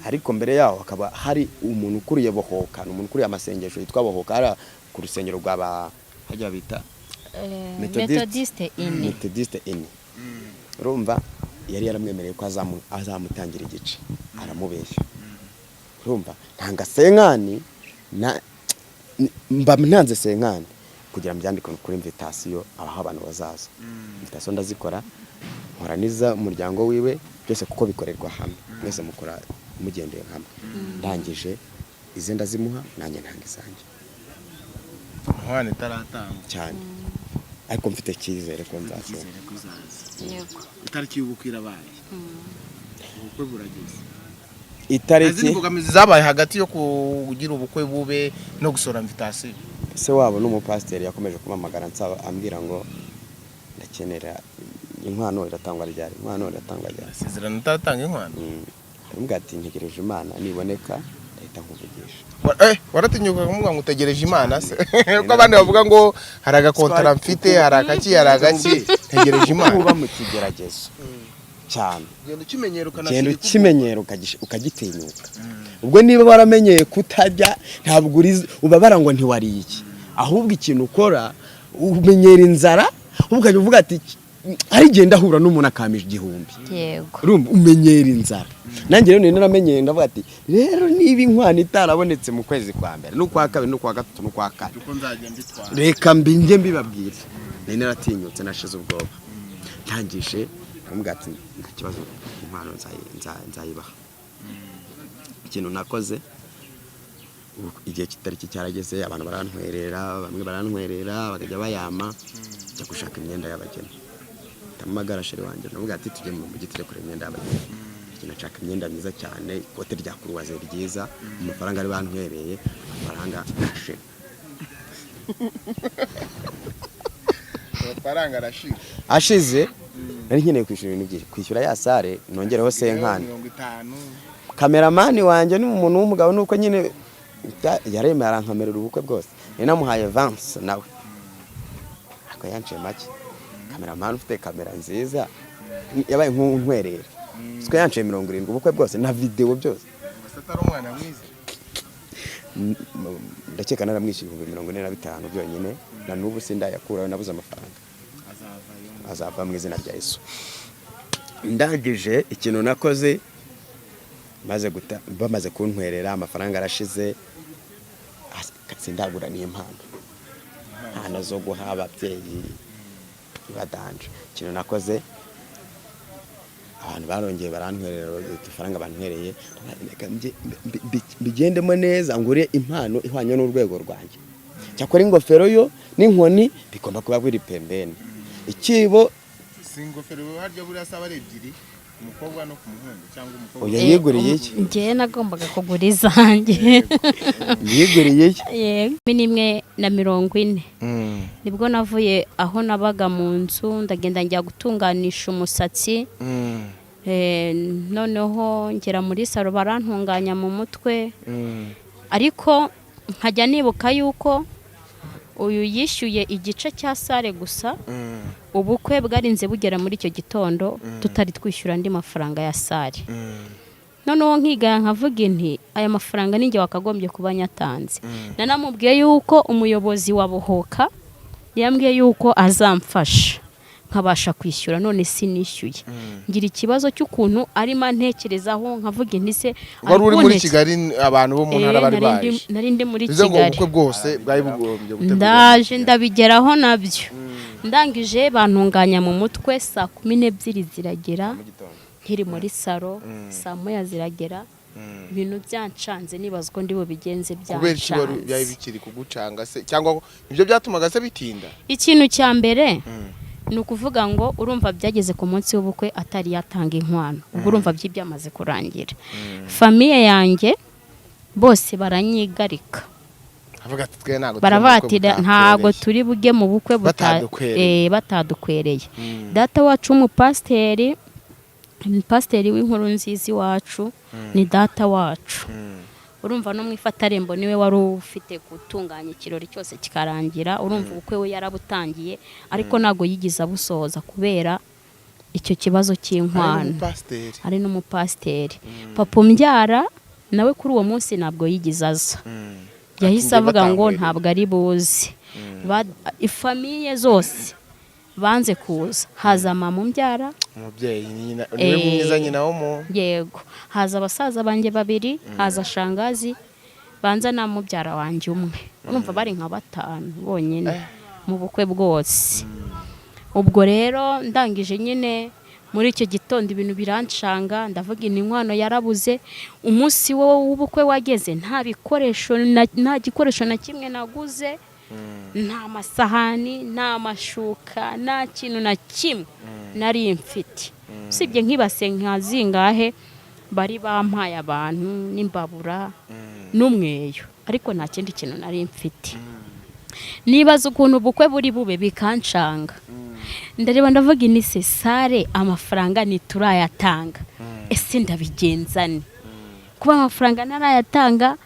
Ariko mbere yaho hakaba hari umuntu ukuriye Bohoka, ni umuntu ukuriye amasengesho yitwa Bohoka, hariya ku rusengero rwa ba hajya bita Methodist. Methodiste ini. Methodiste ini. Urumva yari yaramwemereye ko azamutangira igice, aramubeshya. Urumva ntanga cinquante na mba ntanze cinquante kugira mbyandike kuri invitation, abaho abantu bazaza. Invitation ndazikora, nkora n'iza umuryango wiwe byose, kuko bikorerwa hamwe, mwese mukora mugendeye hamwe. Ndangije ize ndazimuha, nanjye ntanga izanjye. Inkwano itaratangwa. Cyane, ariko mfite icyizere ko nzasohoka. Icyizere ko izaza. Yego. Itariki y'ubukwe irabaye, ubukwe burageze. Itariki Izindi mbogamizi zabaye hagati yo kugira ubukwe bube no gusohora invitation? Se wabo n'umupasiteri yakomeje kumpamagara ansaba, ambwira ngo ndakenera inkwano, iratangwa ryari? Inkwano iratangwa ryari? Isezerano utaratanga inkwano? Ndamubwira ati ntegereje Imana, niboneka ndahita nkuvugisha. Waratinyuka kumubwira ngo utegereje Imana se? Ko abandi bavuga ngo hari agakontara mfite, hari akaki, hari agaki, ntegereje Imana. Kuba mu kigeragezo cyane. Genda ukimenyera. Genda ukimenyera, ukagitinyuka. Ubwo niba waramenyeye kutarya, ntabwo ubabara ngo ntiwariye iki. Ahubwo ikintu ukora, umenyera inzara, ahubwo ukajya uvuga ati hari igihe ndahura n'umuntu akampa 1000. Yego. Urumva umenyera inzara. Nanjye rero nari naramenyeye, ndavuga ati rero niba inkwano itarabonetse mu kwezi kwa mbere n'ukwa kabiri n'ukwa gatatu n'ukwa kane, Uko nzajya mbitwara. Reka mbinjye mbibabwire. Nari naratinyutse, nashize ubwoba. Ntangije ndamubwira ati nta kibazo, inkwano nzayibaha. Ikintu nakoze, ubu igihe kitariki cyarageze, abantu barantwerera, bamwe barantwerera bakajya bayama, njya gushaka imyenda y'abageni. Ndamagara chéri wanjye, ndamubwira ati tujye mu mujyi, tujye kureba imyenda y'abageni. Ndagenda nshaka imyenda myiza cyane, ikote rya kuruwaze ryiza, amafaranga ari bantwereye, amafaranga arashira. Amafaranga arashira. Ashize nari nkeneye kwishyura ibintu byinshi, kwishyura ya salle, nongereho cinquante. 50. Cameraman wanjye ni umuntu w'umugabo, nuko nyine yaremeye arankamerera ubukwe bwose. Nari namuhaye avance nawe, ariko yanciye make. Cameraman ufite kamera nziza yabaye nk'untwerera, siko yanciye 70 ubukwe bwose na videwo byose. Gusa atari umwana mwiza. Ndakeka naramwishyuye 45,000 byonyine, na n'ubu sindayakurayo, nabuze amafaranga. Azavayo. Azava mu izina rya Yesu. Ndangije ikintu nakoze, maze guta bamaze kuntwerera, amafaranga arashize, sindagura n'impano, impano zo guha ababyeyi badanje. Ikintu nakoze, abantu barongeye barantwerera udufaranga bantwereye, reka mbigendemo neza, ngure impano ihwanye n'urwego rwanjye. Cyakora ingofero yo n'inkoni bigomba kuba biri pembeni, ikibo. Si ingofero harya buriya saba ari ebyiri? Umukobwa no ku muhungu cyangwa umukobwa? Oya, yiguriye iki? Njyewe nagombaga kugura izanjye. Yiguriye iki? Yego. 11:40 nibwo navuye aho nabaga mu nzu, ndagenda njya gutunganisha umusatsi. Noneho ngera muri salon, barantunganya mu mutwe, ariko nkajya nibuka yuko uyu yishyuye igice cya salle gusa. Ubukwe bwarinze bugera muri icyo gitondo tutari twishyura andi mafaranga ya salle. Noneho nkigaya nkavuga inti: "Aya mafaranga ninjye wakagombye kuba nyatanze." Nanamubwiye yuko umuyobozi wa Bohoka yambwiye yuko azamfasha nkabasha kwishyura, none sinishyuye. Ngira ikibazo cy'ukuntu arimo antekerezaho, nkavuga inti: "Se Wari uri muri kuntekereza?" Kigali, abantu bo mu ntara bari baje? Nari ndi muri Bivuze ngo Kigali. ubukwe bwose bwari bugombye gutegurwa. Ndaje ndabigeraho nabyo, ndangije bantunganya mu mutwe, saa 12 ziragera Mu gitondo. nkiri muri salon, saa 1 ziragera, ibintu byancanze, nibaza uko ndi bubigenze. Kubera iki wari byari Byancanze. bikiri kugucanga se, cyangwa nibyo byatumaga se bitinda? Ikintu cya mbere ni ukuvuga ngo urumva byageze ku munsi w'ubukwe atari yatanga inkwano. Ubwo urumva byamaze kurangira, famille yanjye bose baranyigarika. Avuga ati: "Twe ntabwo turi mu bukwe Baravatira, ntabwo butakwereye." turi bujye mu bukwe Batadukwereye. Batadukwereye. Data wacu w'umupasiteri, pasiteri w'inkuru nziza iwacu, ni data wacu. Urumva no mu ifatarembo niwe wari ufite gutunganya ikirori cyose kikarangira. Urumva ubukwe we yarabutangiye, ariko ntabwo yigeze abusohoza kubera icyo kibazo Ari cy'inkwano. n'umupasiteri. Ari n'umupasiteri. Papa umbyara nawe kuri uwo munsi ntabwo yigeze aza. Yahise Ati, avuga ngo "Njye ntabwo ari buze." Ifamille zose banze kuza, haza mama umbyara. Umubyeyi ni nyina, niwe mwiza, nyina w'umuntu. Yego, haza abasaza banjye babiri, haza shangazi, banza na mubyara wanjye umwe. Urumva bari nka batanu bonyine mu bukwe bwose. Ubwo rero ndangije nyine muri icyo gitondo ibintu birancanga, ndavuga inkwano yarabuze. Umunsi wo w'ubukwe wageze nta bikoresho nta gikoresho na kimwe naguze, nta masahani, nta mashuka, nta kintu na kimwe nari mfite, usibye nk'ibase nka zingahe bari bampaye abantu n'imbabura n'umweyo, ariko nta kindi kintu nari mfite. Nibaza ukuntu ubukwe buri bube, bikancanga. Ndareba ndavuga inise salle amafaranga ntiturayatanga, ese ndabigenza ne kuba amafaranga ntarayatanga?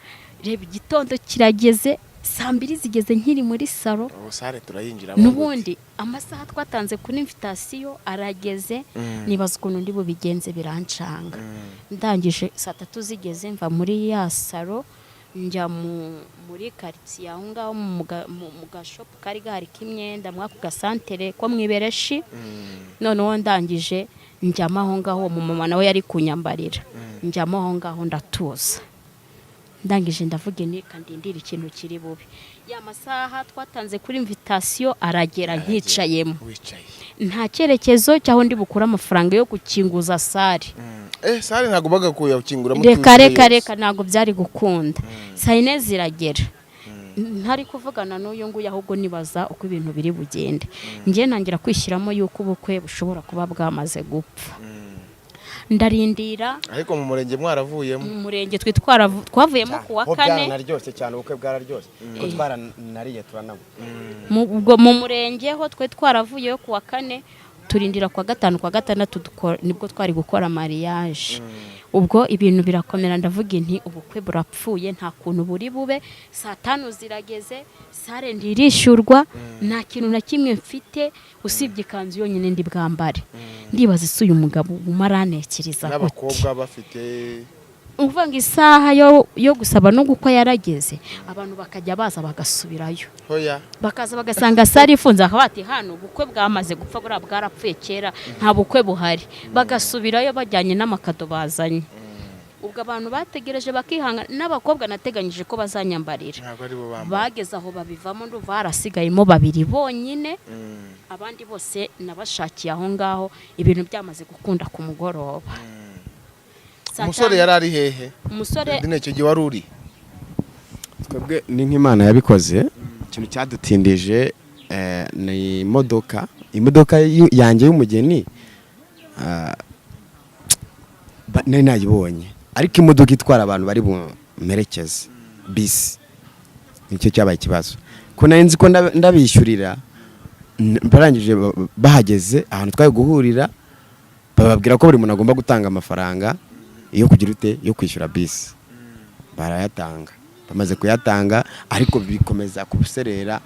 Reba igitondo kirageze, saa 2 zigeze nkiri muri salon. Ubu salle turayinjiramo? N'ubundi amasaha twatanze kuri invitation arageze. Nibaza ukuntu ndi bubigenze, birancanga. Ndangije saa 3 zigeze mva muri ya salon, njya muri karitsiye aho ngaho mu gashopu kari gahari k'imyenda muri ako gasantere ko mu Ibereshi. Noneho ndangije njyamo aho ngaho, uwo mumama nawe yari kunyambarira, njyamo aho ngaho ndatuza. Ndangije ndavuga nti: "Ndindire ikintu kiri bube." Ya masaha twatanze kuri invitation aragera nkicayemo. Wicaye. Nta cyerekezo cy'aho ndi bukure amafaranga yo gukinguza salle. Salle ntabwo bagakuyakinguramo? Reka reka reka, ntabwo byari gukunda. Saa 4 ziragera ntari kuvugana n'uyu nguyu, ahubwo nibaza uko ibintu biri bugende. Njye ntangira kwishyiramo yuko ubukwe bushobora kuba bwamaze gupfa, ndarindira. Ariko mu murenge mwaravuyemo? Mu murenge twe twavuyemo ku wa Ho kane. Byaranaryoshye cyane, ubukwe bwararyoshye kuko twaranariye turananywa. Ubwo mu murenge ho twe twaravuyeyo ku wa kane, turindira ku wa gatanu, ku wa gatandatu nibwo twari gukora mariage. Ubwo ibintu birakomera, ndavuga inti: "Ubukwe burapfuye, nta kuntu buri bube." Saa 5 zirageze, salle ntirishyurwa, nta kintu na kimwe mfite usibye ikanzu yonyine ndi bwambare. Ndibaza: ese uyu mugabo umarantekereza gute? N'abakobwa bafite Uvuga ngo isaha yo gusaba no gukwa yarageze, abantu bakajya baza bagasubirayo. Hoya. Bakaza bagasanga salle ifunze, bakaba bati: "Hano ubukwe bwamaze gupfa, buriya bwarapfuye kera, nta bukwe buhari." Bagasubirayo bajyanye n'amakado bazanye. Ubwo abantu bategereje bakihangana, n'abakobwa nateganyije ko bazanyambarira Ntabwo ari bo bambaye. bageze aho babivamo. Ndumva harasigayemo babiri bonyine, abandi bose nabashakiye aho ngaho ibintu byamaze gukunda ku mugoroba. Saa Umusore 5 yari ari hehe? Umusore Dine, icyo gihe wari uri? Twebwe ni nk'Imana yabikoze. Ikintu cyadutindije ni imodoka yanjye y'umugeni. Nari nayibonye, ariko imodoka itwara abantu bari bumerekeze, bisi, nicyo cyabaye ikibazo, ko nari nzi ko ndabishyurira. Barangije bahageze ahantu twari guhurira, bababwira ko buri muntu agomba gutanga amafaranga yo kugira ute, yo kwishyura bisi. Barayatanga. Bamaze kuyatanga, ariko bikomeza kuserera.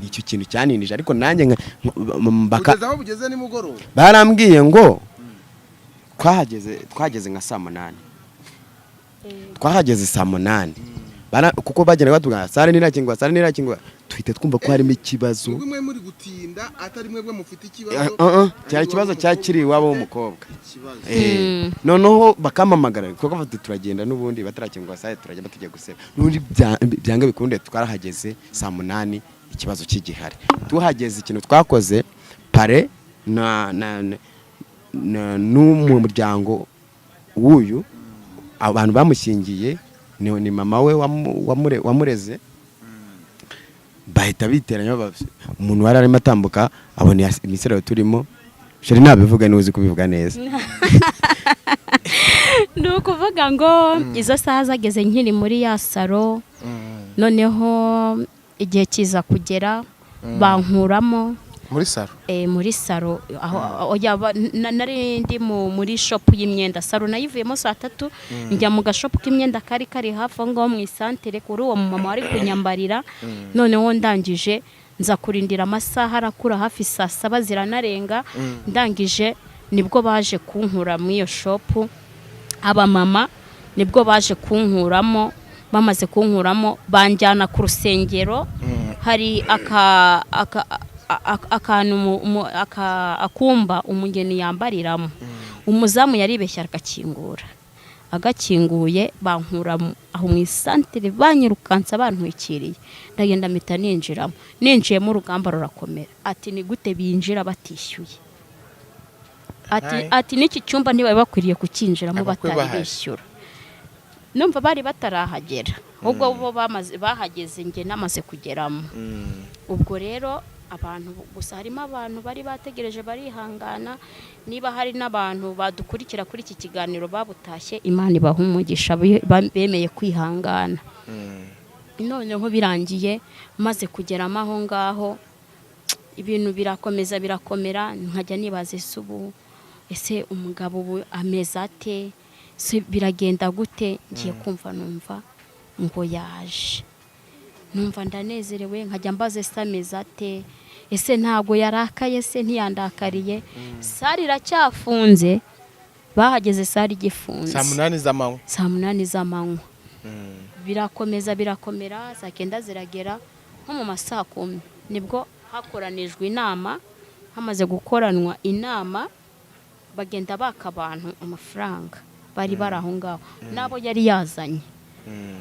Nicyo kintu cyaninije, ariko nanjye Kugeza aho bugeze nimugoroba. Barambwiye ngo twahageze, twageze nka saa 8, twahageze saa 8. Kuko bagenda batubwira salle ntirakingwa, salle ntirakingwa, tuhita twumva ko harimo ikibazo. Ubwo mwe muri gutinda, atari mwebwe mufite ikibazo? Cyari ikibazo cyakiri iwabo w'umukobwa. Ikibazo. Noneho bakampamagara kuko bafite, turagenda n'ubundi batarakingwa salle, turajya tugiye guseba n'ubundi byanga bikunde. Twarahageze saa 8, ikibazo kigihari. Tuhageze, ikintu twakoze, pare na n'umuryango w'uyu, abantu bamushyingiye, ni mama we wamureze, bahita biteranya. Umuntu wari arimo atambuka abona imisoro turimo. Chérie, nabivuga, niwe uzi kubivuga neza. Ni ukuvuga ngo izo saha zageze nkiri muri ya saro. Noneho igihe kiza kugera bankuramo. Muri saro? Muri saro aho, oya, nari ndi muri shop y'imyenda. Saro nayivuyemo saa 3, njya mu gashopu k'imyenda kari kari hafi aho ngaho mu isantere, kuri uwo mumama wari kunyambarira. Noneho ndangije nza kurindira, amasaha arakura, hafi saa 7 ziranarenga. Ndangije nibwo baje kunkura muri iyo shop, abamama nibwo baje kunkuramo. Bamaze kunkuramo, banjyana ku rusengero. Hari akantu akumba umugeni yambariramo, umuzamu yaribeshya agakingura. Agakinguye, bankura aho mu isantere, banyirukansa bantwikiriye, ndagenda mpita ninjiramo. Ninjiyemo, urugamba rurakomera, ati: "Ni gute binjira batishyuye?" Ati Hai. ati: "N'iki cyumba ntibari bakwiriye kucyinjiramo Abakwe batari bahari. bishyura." Numva bari batarahagera, ahubwo bo bamaze bahageze njye namaze kugeramo. Ubwo rero abantu gusa, harimo abantu bari bategereje, barihangana. Niba hari n'abantu badukurikira kuri iki kiganiro babutashye, Imana ibaha umugisha, bemeye kwihangana. Noneho birangiye maze kugeramo aho ngaho, ibintu birakomeza birakomera, nkajya nibaza: ese ubu, ese umugabo ubu ameze ate? Se biragenda gute? Ngiye kumva numva ngo yaje, numva ndanezerewe, nkajya mbaza: ese ameze ate? Ese ntabwo yarakaye? Se ntiyandakariye? Salle iracyafunze, bahageze salle igifunze. Saa 8 z'amanywa? Saa 8 z'amanywa. Birakomeza birakomera, saa 9 ziragera, nko mu ma saa 10 nibwo hakoranijwe inama. Hamaze gukoranwa inama, bagenda baka abantu amafaranga bari bari aho ngaho, n'abo yari yazanye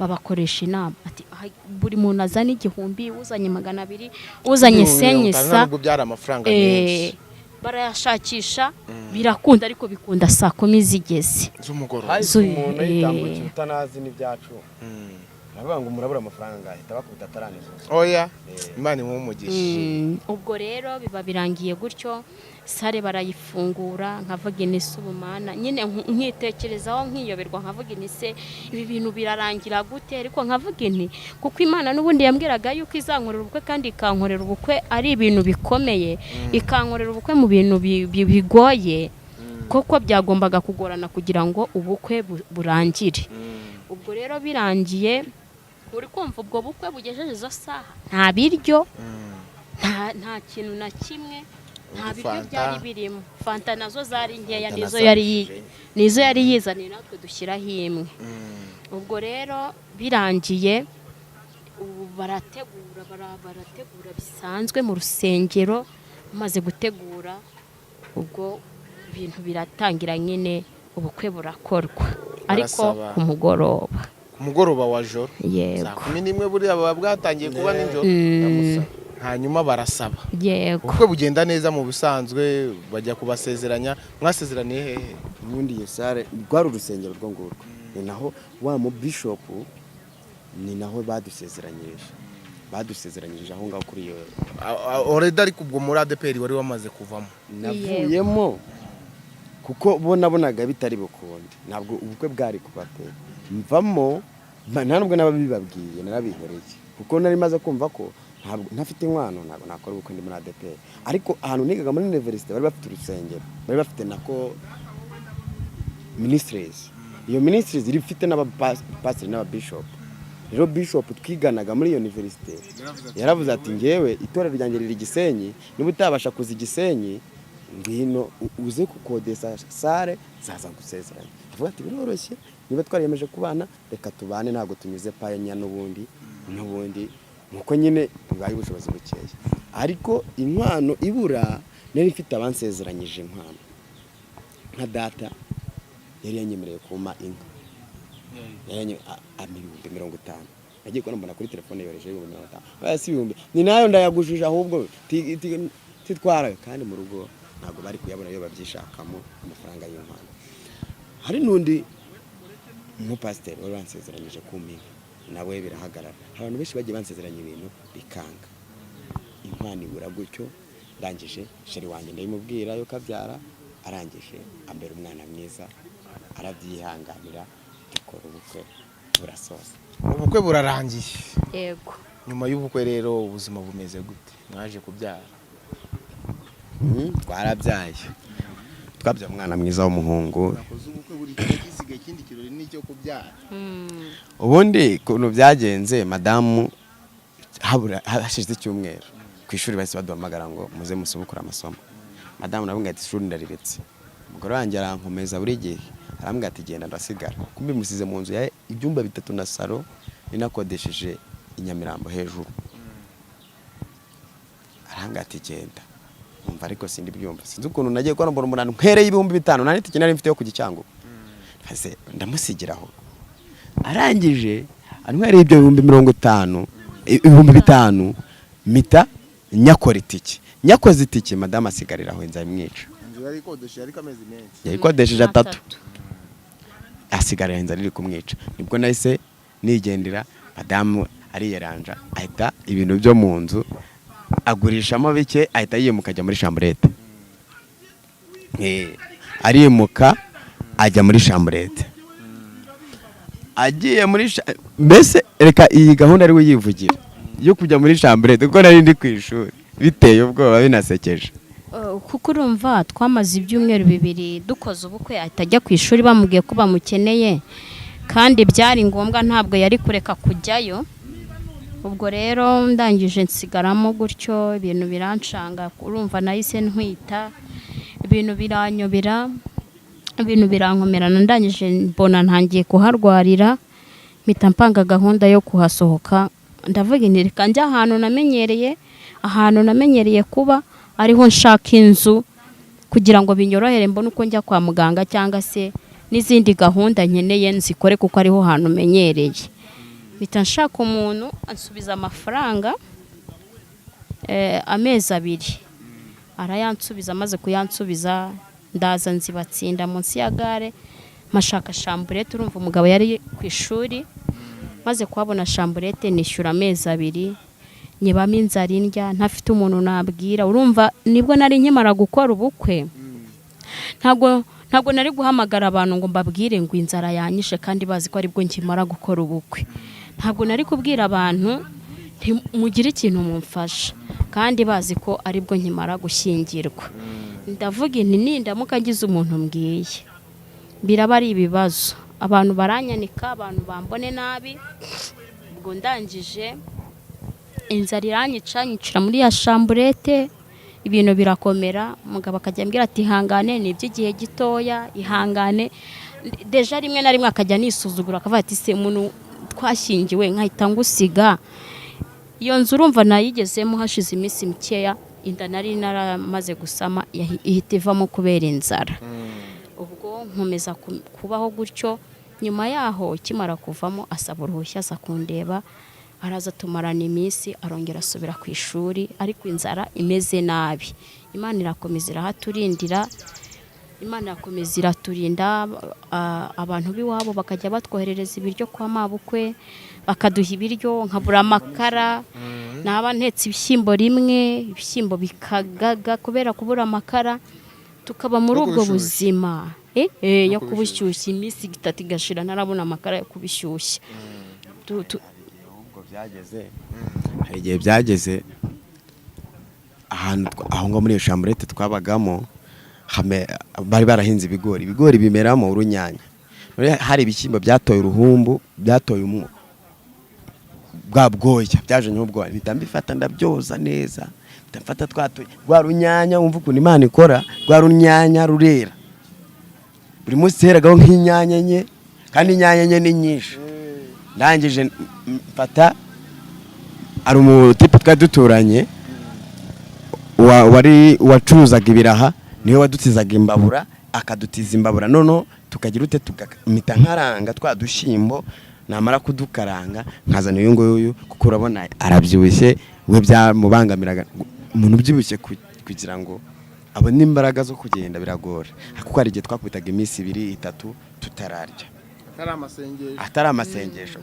babakoresha inama, ati: "Ah, buri muntu azana 1000, uzanye 200, uzanye senyisa." Nubwo byari amafaranga menshi. Barayashakisha, birakunda, ariko bikunda saa 10 zigeze. Z'umugoroba. Hahise umuntu yitambukira utanazi n'ibyacu, aravuga ngo murabura amafaranga, ahita bakubita ataranizuza. Oya, Imana imuhe umugisha. Ubwo rero biba birangiye gutyo, salle barayifungura. Nkavuga inise ubumana nyine, nkitekerezaho, nkiyoberwa, nkavuga inise ibi bintu birarangira gute? Ariko nkavuga inti kuko Imana n'ubundi yambwiraga yuko izankorera ubukwe, kandi ikankorera ubukwe ari ibintu bikomeye, ikankorera ubukwe mu bintu bigoye koko byagombaga kugorana kugira ngo ubukwe burangire. Ubwo rero birangiye, uri kumva ubwo bukwe bugejeje izo saha, nta biryo, nta kintu na kimwe, nta biryo Fanta. byari birimo. Fanta nazo zari nkeya. Fanta Nizo nazo yari nizo yari yizaniye, natwe dushyiraho imwe. Ubwo rero birangiye, ubu barategura, barategura bisanzwe mu rusengero. Bamaze gutegura, ubwo ibintu biratangira nyine, ubukwe burakorwa, ariko Barasaba. ku mugoroba. Ku mugoroba wa joro? Yego. Saa 11 buriya buba bwatangiye kuba nijoro. Hanyuma barasaba. Yego. Ubukwe bugenda neza mu bisanzwe, bajya kubasezeranya. Mwasezeraniye hehe? Ubundi iyo salle rwari urusengero rwo ngurwo, ni naho wa mu bishopu, ni naho badusezeranyirije aho ngaho kuri iyo. Already, ariko ubwo muri ADEPR wari wamaze kuvamo? Navuyemo. Kuko bo nabonaga bitari bukunde, ntabwo ubukwe bwari kuba pe. Mvamo nta nubwo n'ababibabwiye, narabihoreye, kuko nari maze kumva ko ntabwo ntafite inkwano, ntabwo nakora ubukwe ndi muri ADEPR. Ariko ahantu nigaga muri university bari bafite urusengero, bari bafite nako ministries. Iyo ministries iri ifite n'abapasiteri n'ababishop. Rero bishop twiganaga muri iyo university yaravuze ati: "Ngewe itorero ryanjye riri Gisenyi, niba utabasha kuza i Gisenyi, ngwino uze gukodesha salle, nzaza gusezeranya." Avuga ati: "Biroroshye, niba twariyemeje kubana, reka tubane, ntabwo tunyuze payanya n'ubundi nkuko nyine bibaye ubushobozi bukeya." Ariko inkwano ibura, nari mfite abansezeranyije inkwano. Nka data yari yanyemereye kumpa inka. Ampa 50,000. Nagiye kubona mbona kuri telefone yohereje 50,000. Oya, si ibihumbi, ni nayo ndayagujije ahubwo titwarayo. Kandi mu rugo ntabwo bari kuyabona iyo babyishakamo amafaranga y'inkwano. Hari n'undi umupasiteri wari wansezeranyije kumpa inka, nawe birahagarara. Hari abantu benshi bagiye bansezeranya ibintu bikanga, inkwano ibura gutyo. Ndangije chéri wanjye ndabimubwira yo kabyara, arangije ambera umwana mwiza, arabyihanganira, dukora ubukwe burasoza. Ubukwe burarangiye. Yego. Nyuma y'ubukwe rero ubuzima bumeze gute? Mwaje kubyara? Twarabyaye, twabyaye umwana mwiza w'umuhungu. Nakoze ubukwe, buri kimwe gisigaye, ikindi kirori ni icyo kubyara. Ubundi ukuntu byagenze, madamu habura hashize icyumweru ku ishuri bahise baduhamagara ngo muze musubukure amasomo. Madamu nawe ati: "Ishuri ndariretse." Umugore wanjye arankomeza buri gihe, arambwira ati: "Genda, ndasigara." Kumbe musize mu nzu ya ibyumba bitatu na salo ninakodesheje i Nyamirambo hejuru. Arambwira ati: "Genda." Numva ariko sindi byumva, sinzi ukuntu nagiye kubona mbona umunani nkwereye 5000, nta n'itike nari mfite yo kujya i Cyangugu. Ese ndamusigiraho? Arangije antwereye ibyo 50,000, 5000, mpita nyakora itike. Nyakoze itike, madamu asigarira aho, inzara imwica. Inzu yari ikodesheje ariko amezi menshi. Yayikodesheje atatu, asigarira inzara iri kumwica. Nibwo nahise nigendera. Madamu ariyeranja, ahita ibintu byo mu nzu agurishamo bike, ahita yimuka ajya muri chambrette. Arimuka ajya muri chambrette. Agiye muri mbese reka iyi gahunda ari we yivugira yo kujya muri chambrette, kuko nari ndi ku ishuri, biteye ubwoba, binasekeje. Kuko urumva twamaze ibyumweru 2 dukoze ubukwe, ahita ajya ku ishuri bamubwiye ko bamukeneye, kandi byari ngombwa, ntabwo yari kureka kujyayo. Ubwo rero ndangije nsigaramo gutyo, ibintu birancanga. Urumva nahise ntwita, ibintu biranyobera, ibintu birankomerana. Ndangije mbona ntangiye kuharwarira, mpita mpanga gahunda yo kuhasohoka. Ndavuga nti: "Reka njye ahantu namenyereye kuba, ariho nshaka inzu kugira ngo binyorohere, mbone uko njya kwa muganga cyangwa se n'izindi gahunda nkeneye nzikore, kuko ariho hantu menyereye." Mpita nshaka umuntu ansubiza amafaranga amezi 2 arayansubiza. Amaze kuyansubiza, ndaza nzibatsinda munsi ya gare, mpashaka chambrette. Urumva umugabo yari ku ishuri. Maze kuhabona chambrette, nishyura amezi 2, nyibamo inzara indya, ntafite umuntu nabwira. Urumva nibwo nari nkimara gukora ubukwe, ntabwo nari guhamagara abantu ngo mbabwire ngo inzara yanyishe, kandi bazi ko aribwo nkimara gukora ubukwe. Ntabwo nari kubwira abantu mugire ikintu mumfasha, kandi bazi ko aribwo nkimara gushyingirwa. Ndavuga inti: "Nindamuka ngize umuntu mbwiye, biraba ari ibibazo, abantu baranyanika, abantu bambone nabi." Ubwo ndangije inzara iranyica, nyicira muri ya chambrette, ibintu birakomera. Umugabo akajya ambwira ati: "Ihangane, ni iby'igihe gitoya, ihangane." Déjà rimwe na rimwe akajya anisuzugura, akavuga ati: "Se umuntu twashyingiwe nkahita ngusiga?" Iyo nzu urumva nayigezemo hashize iminsi mikeya, inda nari naramaze gusama ihita ivamo kubera inzara. Ubwo nkomeza kubaho gutyo. Nyuma yaho ikimara kuvamo, asaba uruhushya aza kundeba, araza tumarana iminsi, arongera asubira ku ishuri, ariko inzara imeze nabi. Imana irakomeza irahaturindira, Imana irakomeza iraturinda. Abantu b'iwabo bakajya batwoherereza ibiryo kwa mabukwe, bakaduha ibiryo, nkabura amakara. Naba ntetse ibishyimbo rimwe, ibishyimbo bikagaga kubera kubura amakara. Tukaba muri Yo ubwo kubishyushya. buzima, yo Yo kubishyushya, iminsi 3 igashira ntarabona amakara yo kubishyushya. Ubwo byageze, hari igihe byageze ahantu aho ngaho muri iyo chambrette twabagamo, bari barahinze ibigori, ibigori bimeramo urunyanya. Hari ibishyimbo byatoye uruhumbu, byatoye umwo bwa bwoya, byaje nk'ubwoya. Mpita mbifata, ndabyoza neza, mpita mfata twatoye rwa runyanya. Wumva ukuntu Imana ikora, rwa runyanya rurera. Buri munsi heragaho nk'inyanya enye, kandi inyanya enye ni nyinshi. Ndangije mfata, hari umutipe twari duturanye wari wacuruzaga ibiraha, niwe wadutizaga imbabura, akadutiza imbabura. Noneho tukagira ute? Tugamita nkaranga twa dushyimbo, namara kudukaranga nkazana uyu nguyu, kuko urabona arabyibushye, we byamubangamiraga. Umuntu ubyibushye kugira ngo abone imbaraga zo kugenda biragora, kuko hari igihe twakubitaga iminsi 2, 3 tutararya. Atari amasengesho. Atari amasengesho.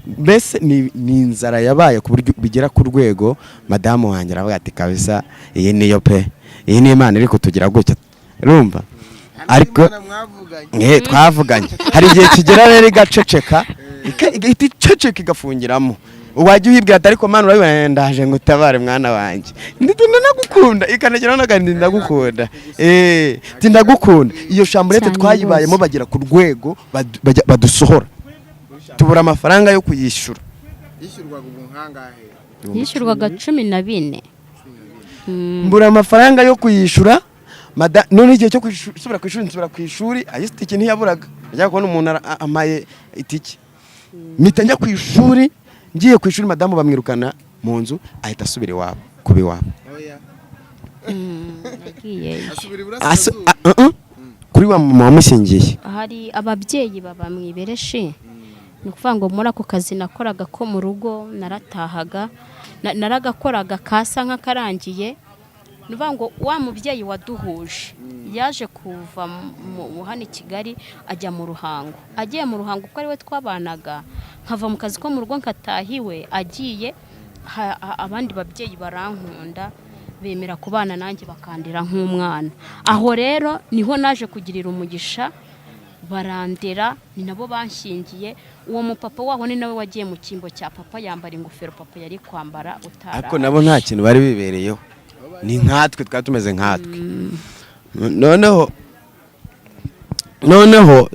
Mbese ni inzara yabaye ku buryo bigera ku rwego madamu wanjye aravuga ati: "Kabisa iyi niyo pe, iyi ni Imana iri kutugira gutya." Urumva, ariko Imana mwavuganye. Twavuganye. Hari igihe kigera rero igaceceka, igahita iceceka, igafungiramo. Wajya uyibwira ati: "Ariko Mana urabibona, ndaje ngo utabare mwana wanjye, ndagukunda." Ikanageraho n'agahinda: "Ndagukunda, ati ndagukunda." Iyo chambrette Cyane twayibayemo rwose. bagera ku rwego badusohora, tubura amafaranga yo kuyishyura. Yishyurwaga ubu nkangahe? Yishyurwaga 14. Mbura amafaranga yo kuyishyura. None igihe cyo gusubira ku ishuri, nsubira ku ishuri, ayisi itike ntiyaburaga. Najyaga kubona umuntu ampaye itike, mpita njya ku ishuri. Ngiye ku ishuri, madamu bamwirukana mu nzu, ahita asubira iwabo, kuba iwabo. Oya. Nagiyeyo. Asubira iburasirazuba. Kuri wa mama wamushyingiye. Hari ababyeyi baba mu ibereshi. Ni ukuvuga ngo muri ako kazi nakoraga ko mu rugo, naratahaga, naragakoraga kasa nk'akarangiye. Ni ukuvuga ngo wa mubyeyi waduhuje yaje kuva hano i Kigali ajya mu Ruhango. Agiye mu Ruhango, kuko ari we twabanaga, nkava mu kazi ko mu rugo nkataha iwe. Agiye, abandi babyeyi barankunda, bemera kubana nanjye, bakandira nk'umwana. Aho rero niho naje kugirira umugisha, barandera, ni nabo banshyingiye. Uwo mupapa waho ni nawe wagiye mu cyimbo cya papa, yambara ingofero papa yari kwambara utara. Ariko nabo nta kintu bari bibereyeho, ni nkatwe, twari tumeze nkatwe. Noneho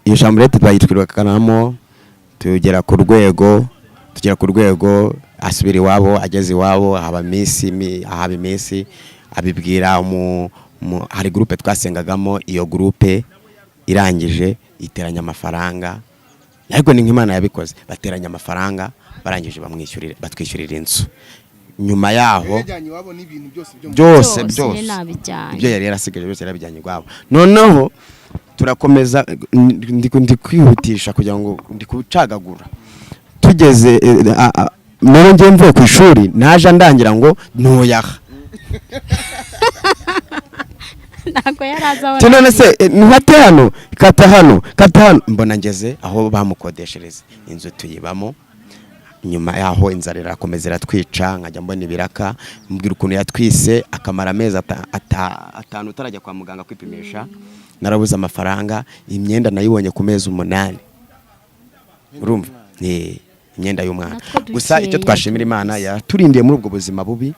iyo chambrette bayitwirukanamo, tugera ku rwego asubira iwabo. Ageze iwabo haba iminsi, abibwira hari groupe twasengagamo. Iyo groupe irangije iteranya amafaranga, ariko ni nk'Imana yabikoze. Bateranya amafaranga, barangije bamwishyurira, batwishyurira inzu. Nyuma yaho Yajyanye iwabo n'ibintu byose byo mu byose. Byose. Byose. Nabijyanye. Ibyo yari yarasigaje byose yarabijyanye iwabo. Noneho turakomeza, ndi kwihutisha kugira ngo ndi kucagagura. Tugeze none ngiye mvuye ku ishuri, naje ndangira ngo ntuyaha. Ntabwo yari azi aho. Ati: "None se nkate hano, kata hano, kata hano." Mbona ngeze aho bamukodeshereza inzu, tuyibamo. Nyuma yaho inzara irakomeza iratwica, nkajya mbona ibiraka. Mbwira ukuntu yatwise akamara amezi 5 utarajya kwa muganga kwipimisha, narabuze amafaranga. Imyenda nayibonye ku mezi 8, urumva? Imyenda y'umwana. Natwe Gusa icyo dukeya twashimira Imana, yaturindiye muri ubwo buzima bubi.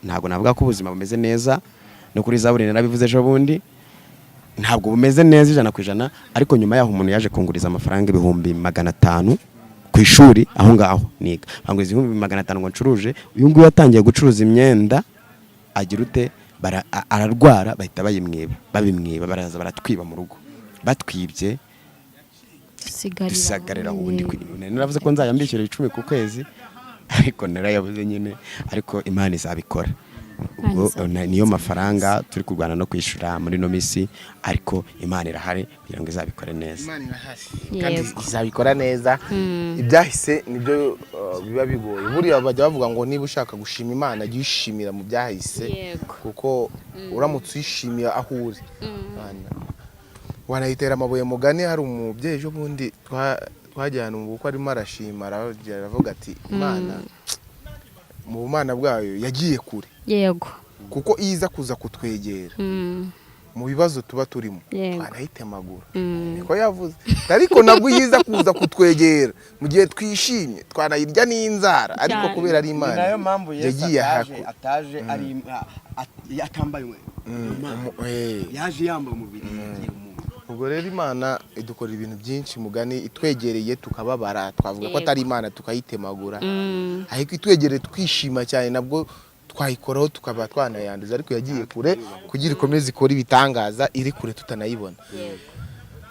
Ntabwo navuga ko ubuzima bumeze neza, no kuri zaburi narabivuze ejo bundi, ntabwo bumeze neza 100%. Ariko nyuma yaho umuntu yaje kunguriza amafaranga 500,000 ku ishuri aho ngaho niga, banguriza 500,000 ngo ncuruje. Uyu nguyu yatangiye gucuruza imyenda, agira ute, ararwara, bahita bayimwiba, babimwiba, baraza baratwiba mu rugo. Batwibye, dusigarira ubundi. Naravuze ko nzajya mbishyura 10 ku kwezi, ariko narayabuze nyine, ariko Imana izabikora. Ubwo izabikora. Niyo mafaranga turi kurwana no kwishyura muri ino minsi, ariko Imana irahari kugira ngo izabikore neza. Imana irahari kandi Yego. izabikora neza. Ibyahise nibyo biba bigoye. Buriya bajya bavuga ngo niba ushaka gushima Imana, jya uyishimira mu byahise, kuko uramutse uyishimiye aho uri, wanayitera amabuye. Mugani hari umubyeyi ejo bundi twajyana mu bukwe, arimo arashima, aravuga ati: "Imana mu bumana bwayo yagiye kure, kuko iyo iza kuza kutwegera." Mu bibazo tuba turimo, twanayitemagura, niko yavuze. Ariko nabwo yiza kuza kutwegera mu gihe twishimye, twanayirya n'inzara, ariko kubera ari Ni Imana nayo mpamvu Yesu yagiye ataje hakurya. Ataje ari atambaye Imana. Yaje yambaye umubiri, yigira umuntu. Ubwo rero Imana idukorera ibintu byinshi, mugani itwegereye tukababara, twavuga ko atari Imana, tukayitemagura. Ariko itwegereye twishima cyane, nabwo twayikoraho tukaba twanayanduza. Ariko yagiye kure kugira ikomeze ikore ibitangaza iri kure tutanayibona.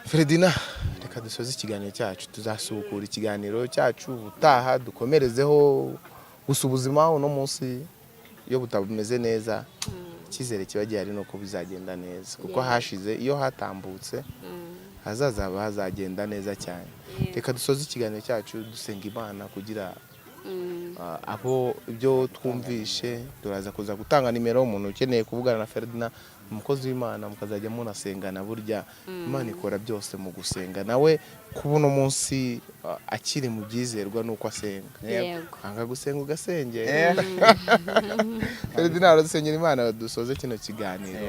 Ferdinand, reka dusoze ikiganiro cyacu. Tuzasubukura ikiganiro cyacu ubutaha, dukomerezeho. Gusa ubuzima uno munsi iyo butameze neza, icyizere kiba gihari nuko bizagenda neza, kuko hashize iyo hatambutse, hazaza haba hazagenda neza cyane. Reka dusoze ikiganiro cyacu dusenga Imana kugira abo ibyo twumvishe. Turaza kuza gutanga nimero, umuntu ukeneye kuvugana na Ferdinand, umukozi w'Imana, mukazajya munasengana. Burya Imana ikora byose mu gusenga. Nawe kuba uno munsi akiri mu byizerwa nuko asenga. Anga gusenga ugasengera. Ferdinand aradusengera Imana, dusoze kino kiganiro.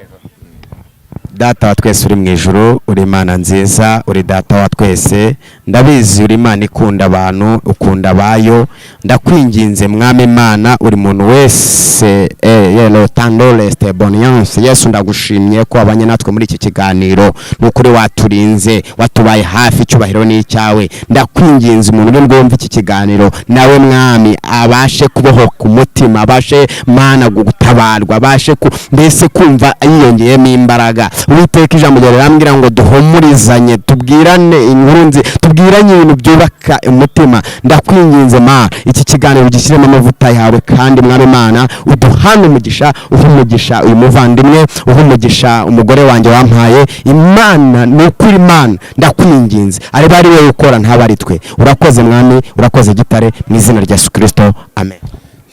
Data wa twese uri mu ijuru, uri Imana nziza, uri Data wa twese. Ndabizi uri Imana ikunda abantu, ukunda abayo. Ndakwinginze Mwami Imana, uri muntu wese yelo tandoleste boniance. Yesu, ndagushimye ko wabanye natwe muri iki kiganiro. Ni ukuri waturinze, watubaye hafi, icyubahiro ni icyawe. Ndakwinginze, umuntu uri bwumve iki kiganiro nawe Mwami abashe kubohoka umutima, abashe Mana gutabarwa, abashe mbese kumva yiyongeyemo imbaraga. Uwiteka, ijambo ryawe rirambwira ngo duhumurizanye, tubwirane inkuru nzi, tubwiranye ibintu byubaka umutima. Ndakwinginze Mana, iki kiganiro gishyiremo amavuta yawe, kandi Mwami Imana uduhane umugisha, uhe umugisha uyu muvandimwe, uhe umugisha umugore wanjye wampaye. Imana, ni ukuri Imana, ndakwinginze, areba ari wowe ukora, ntaba ari twe. Urakoze Mwami, urakoze Gitare, mu izina rya Yesu Kirisito, amen.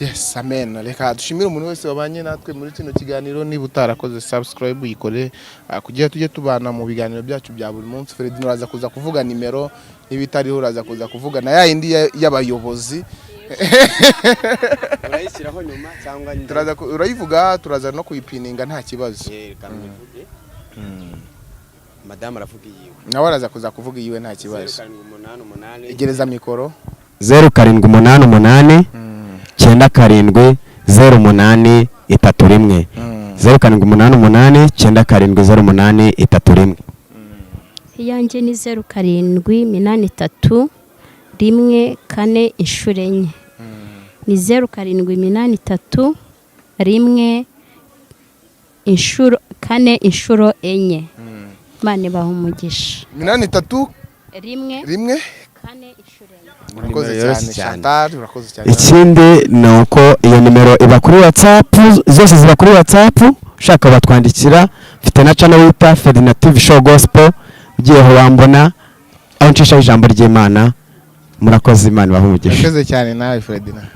Yes, amen. Reka dushimire umuntu wese wabanye natwe muri kino kiganiro. Niba utarakoze subscribe, uyikore kugira tujye tubana mu biganiro byacu bya buri munsi. Ferdinand uraza kuza kuvuga nimero, niba itariho uraza kuza kuvuga na ya yindi y'abayobozi. Urayishyiraho nyuma cyangwa? Turaza urayivuga, turaza no kuyipininga, nta kibazo. Madamu aravuga iyiwe. Nawe araza kuza kuvuga iyiwe, nta kibazo. 788. Egereza mikoro. 0788 97 08 31. 0788 97 08 31. Iyanjye ni 0783 1 4 inshuro enye. Ni 0783 1 inshuro 4 inshuro enye. Imana ibaha umugisha. 83 1 1 4 inshuro enye. Urakoze Nimero yoroshye cyane. Cyane. Chantal, urakoze cyane. Ikindi ni uko iyo nimero iba kuri WhatsApp, zose ziba kuri WhatsApp, ushaka batwandikira. Mfite na channel wita Ferdinand TV Show Gospel, ugiyeho wambona, aho ncishaho ijambo ry'Imana. Murakoze, Imana ibahe umugisha. Urakoze cyane nawe, Ferdinand.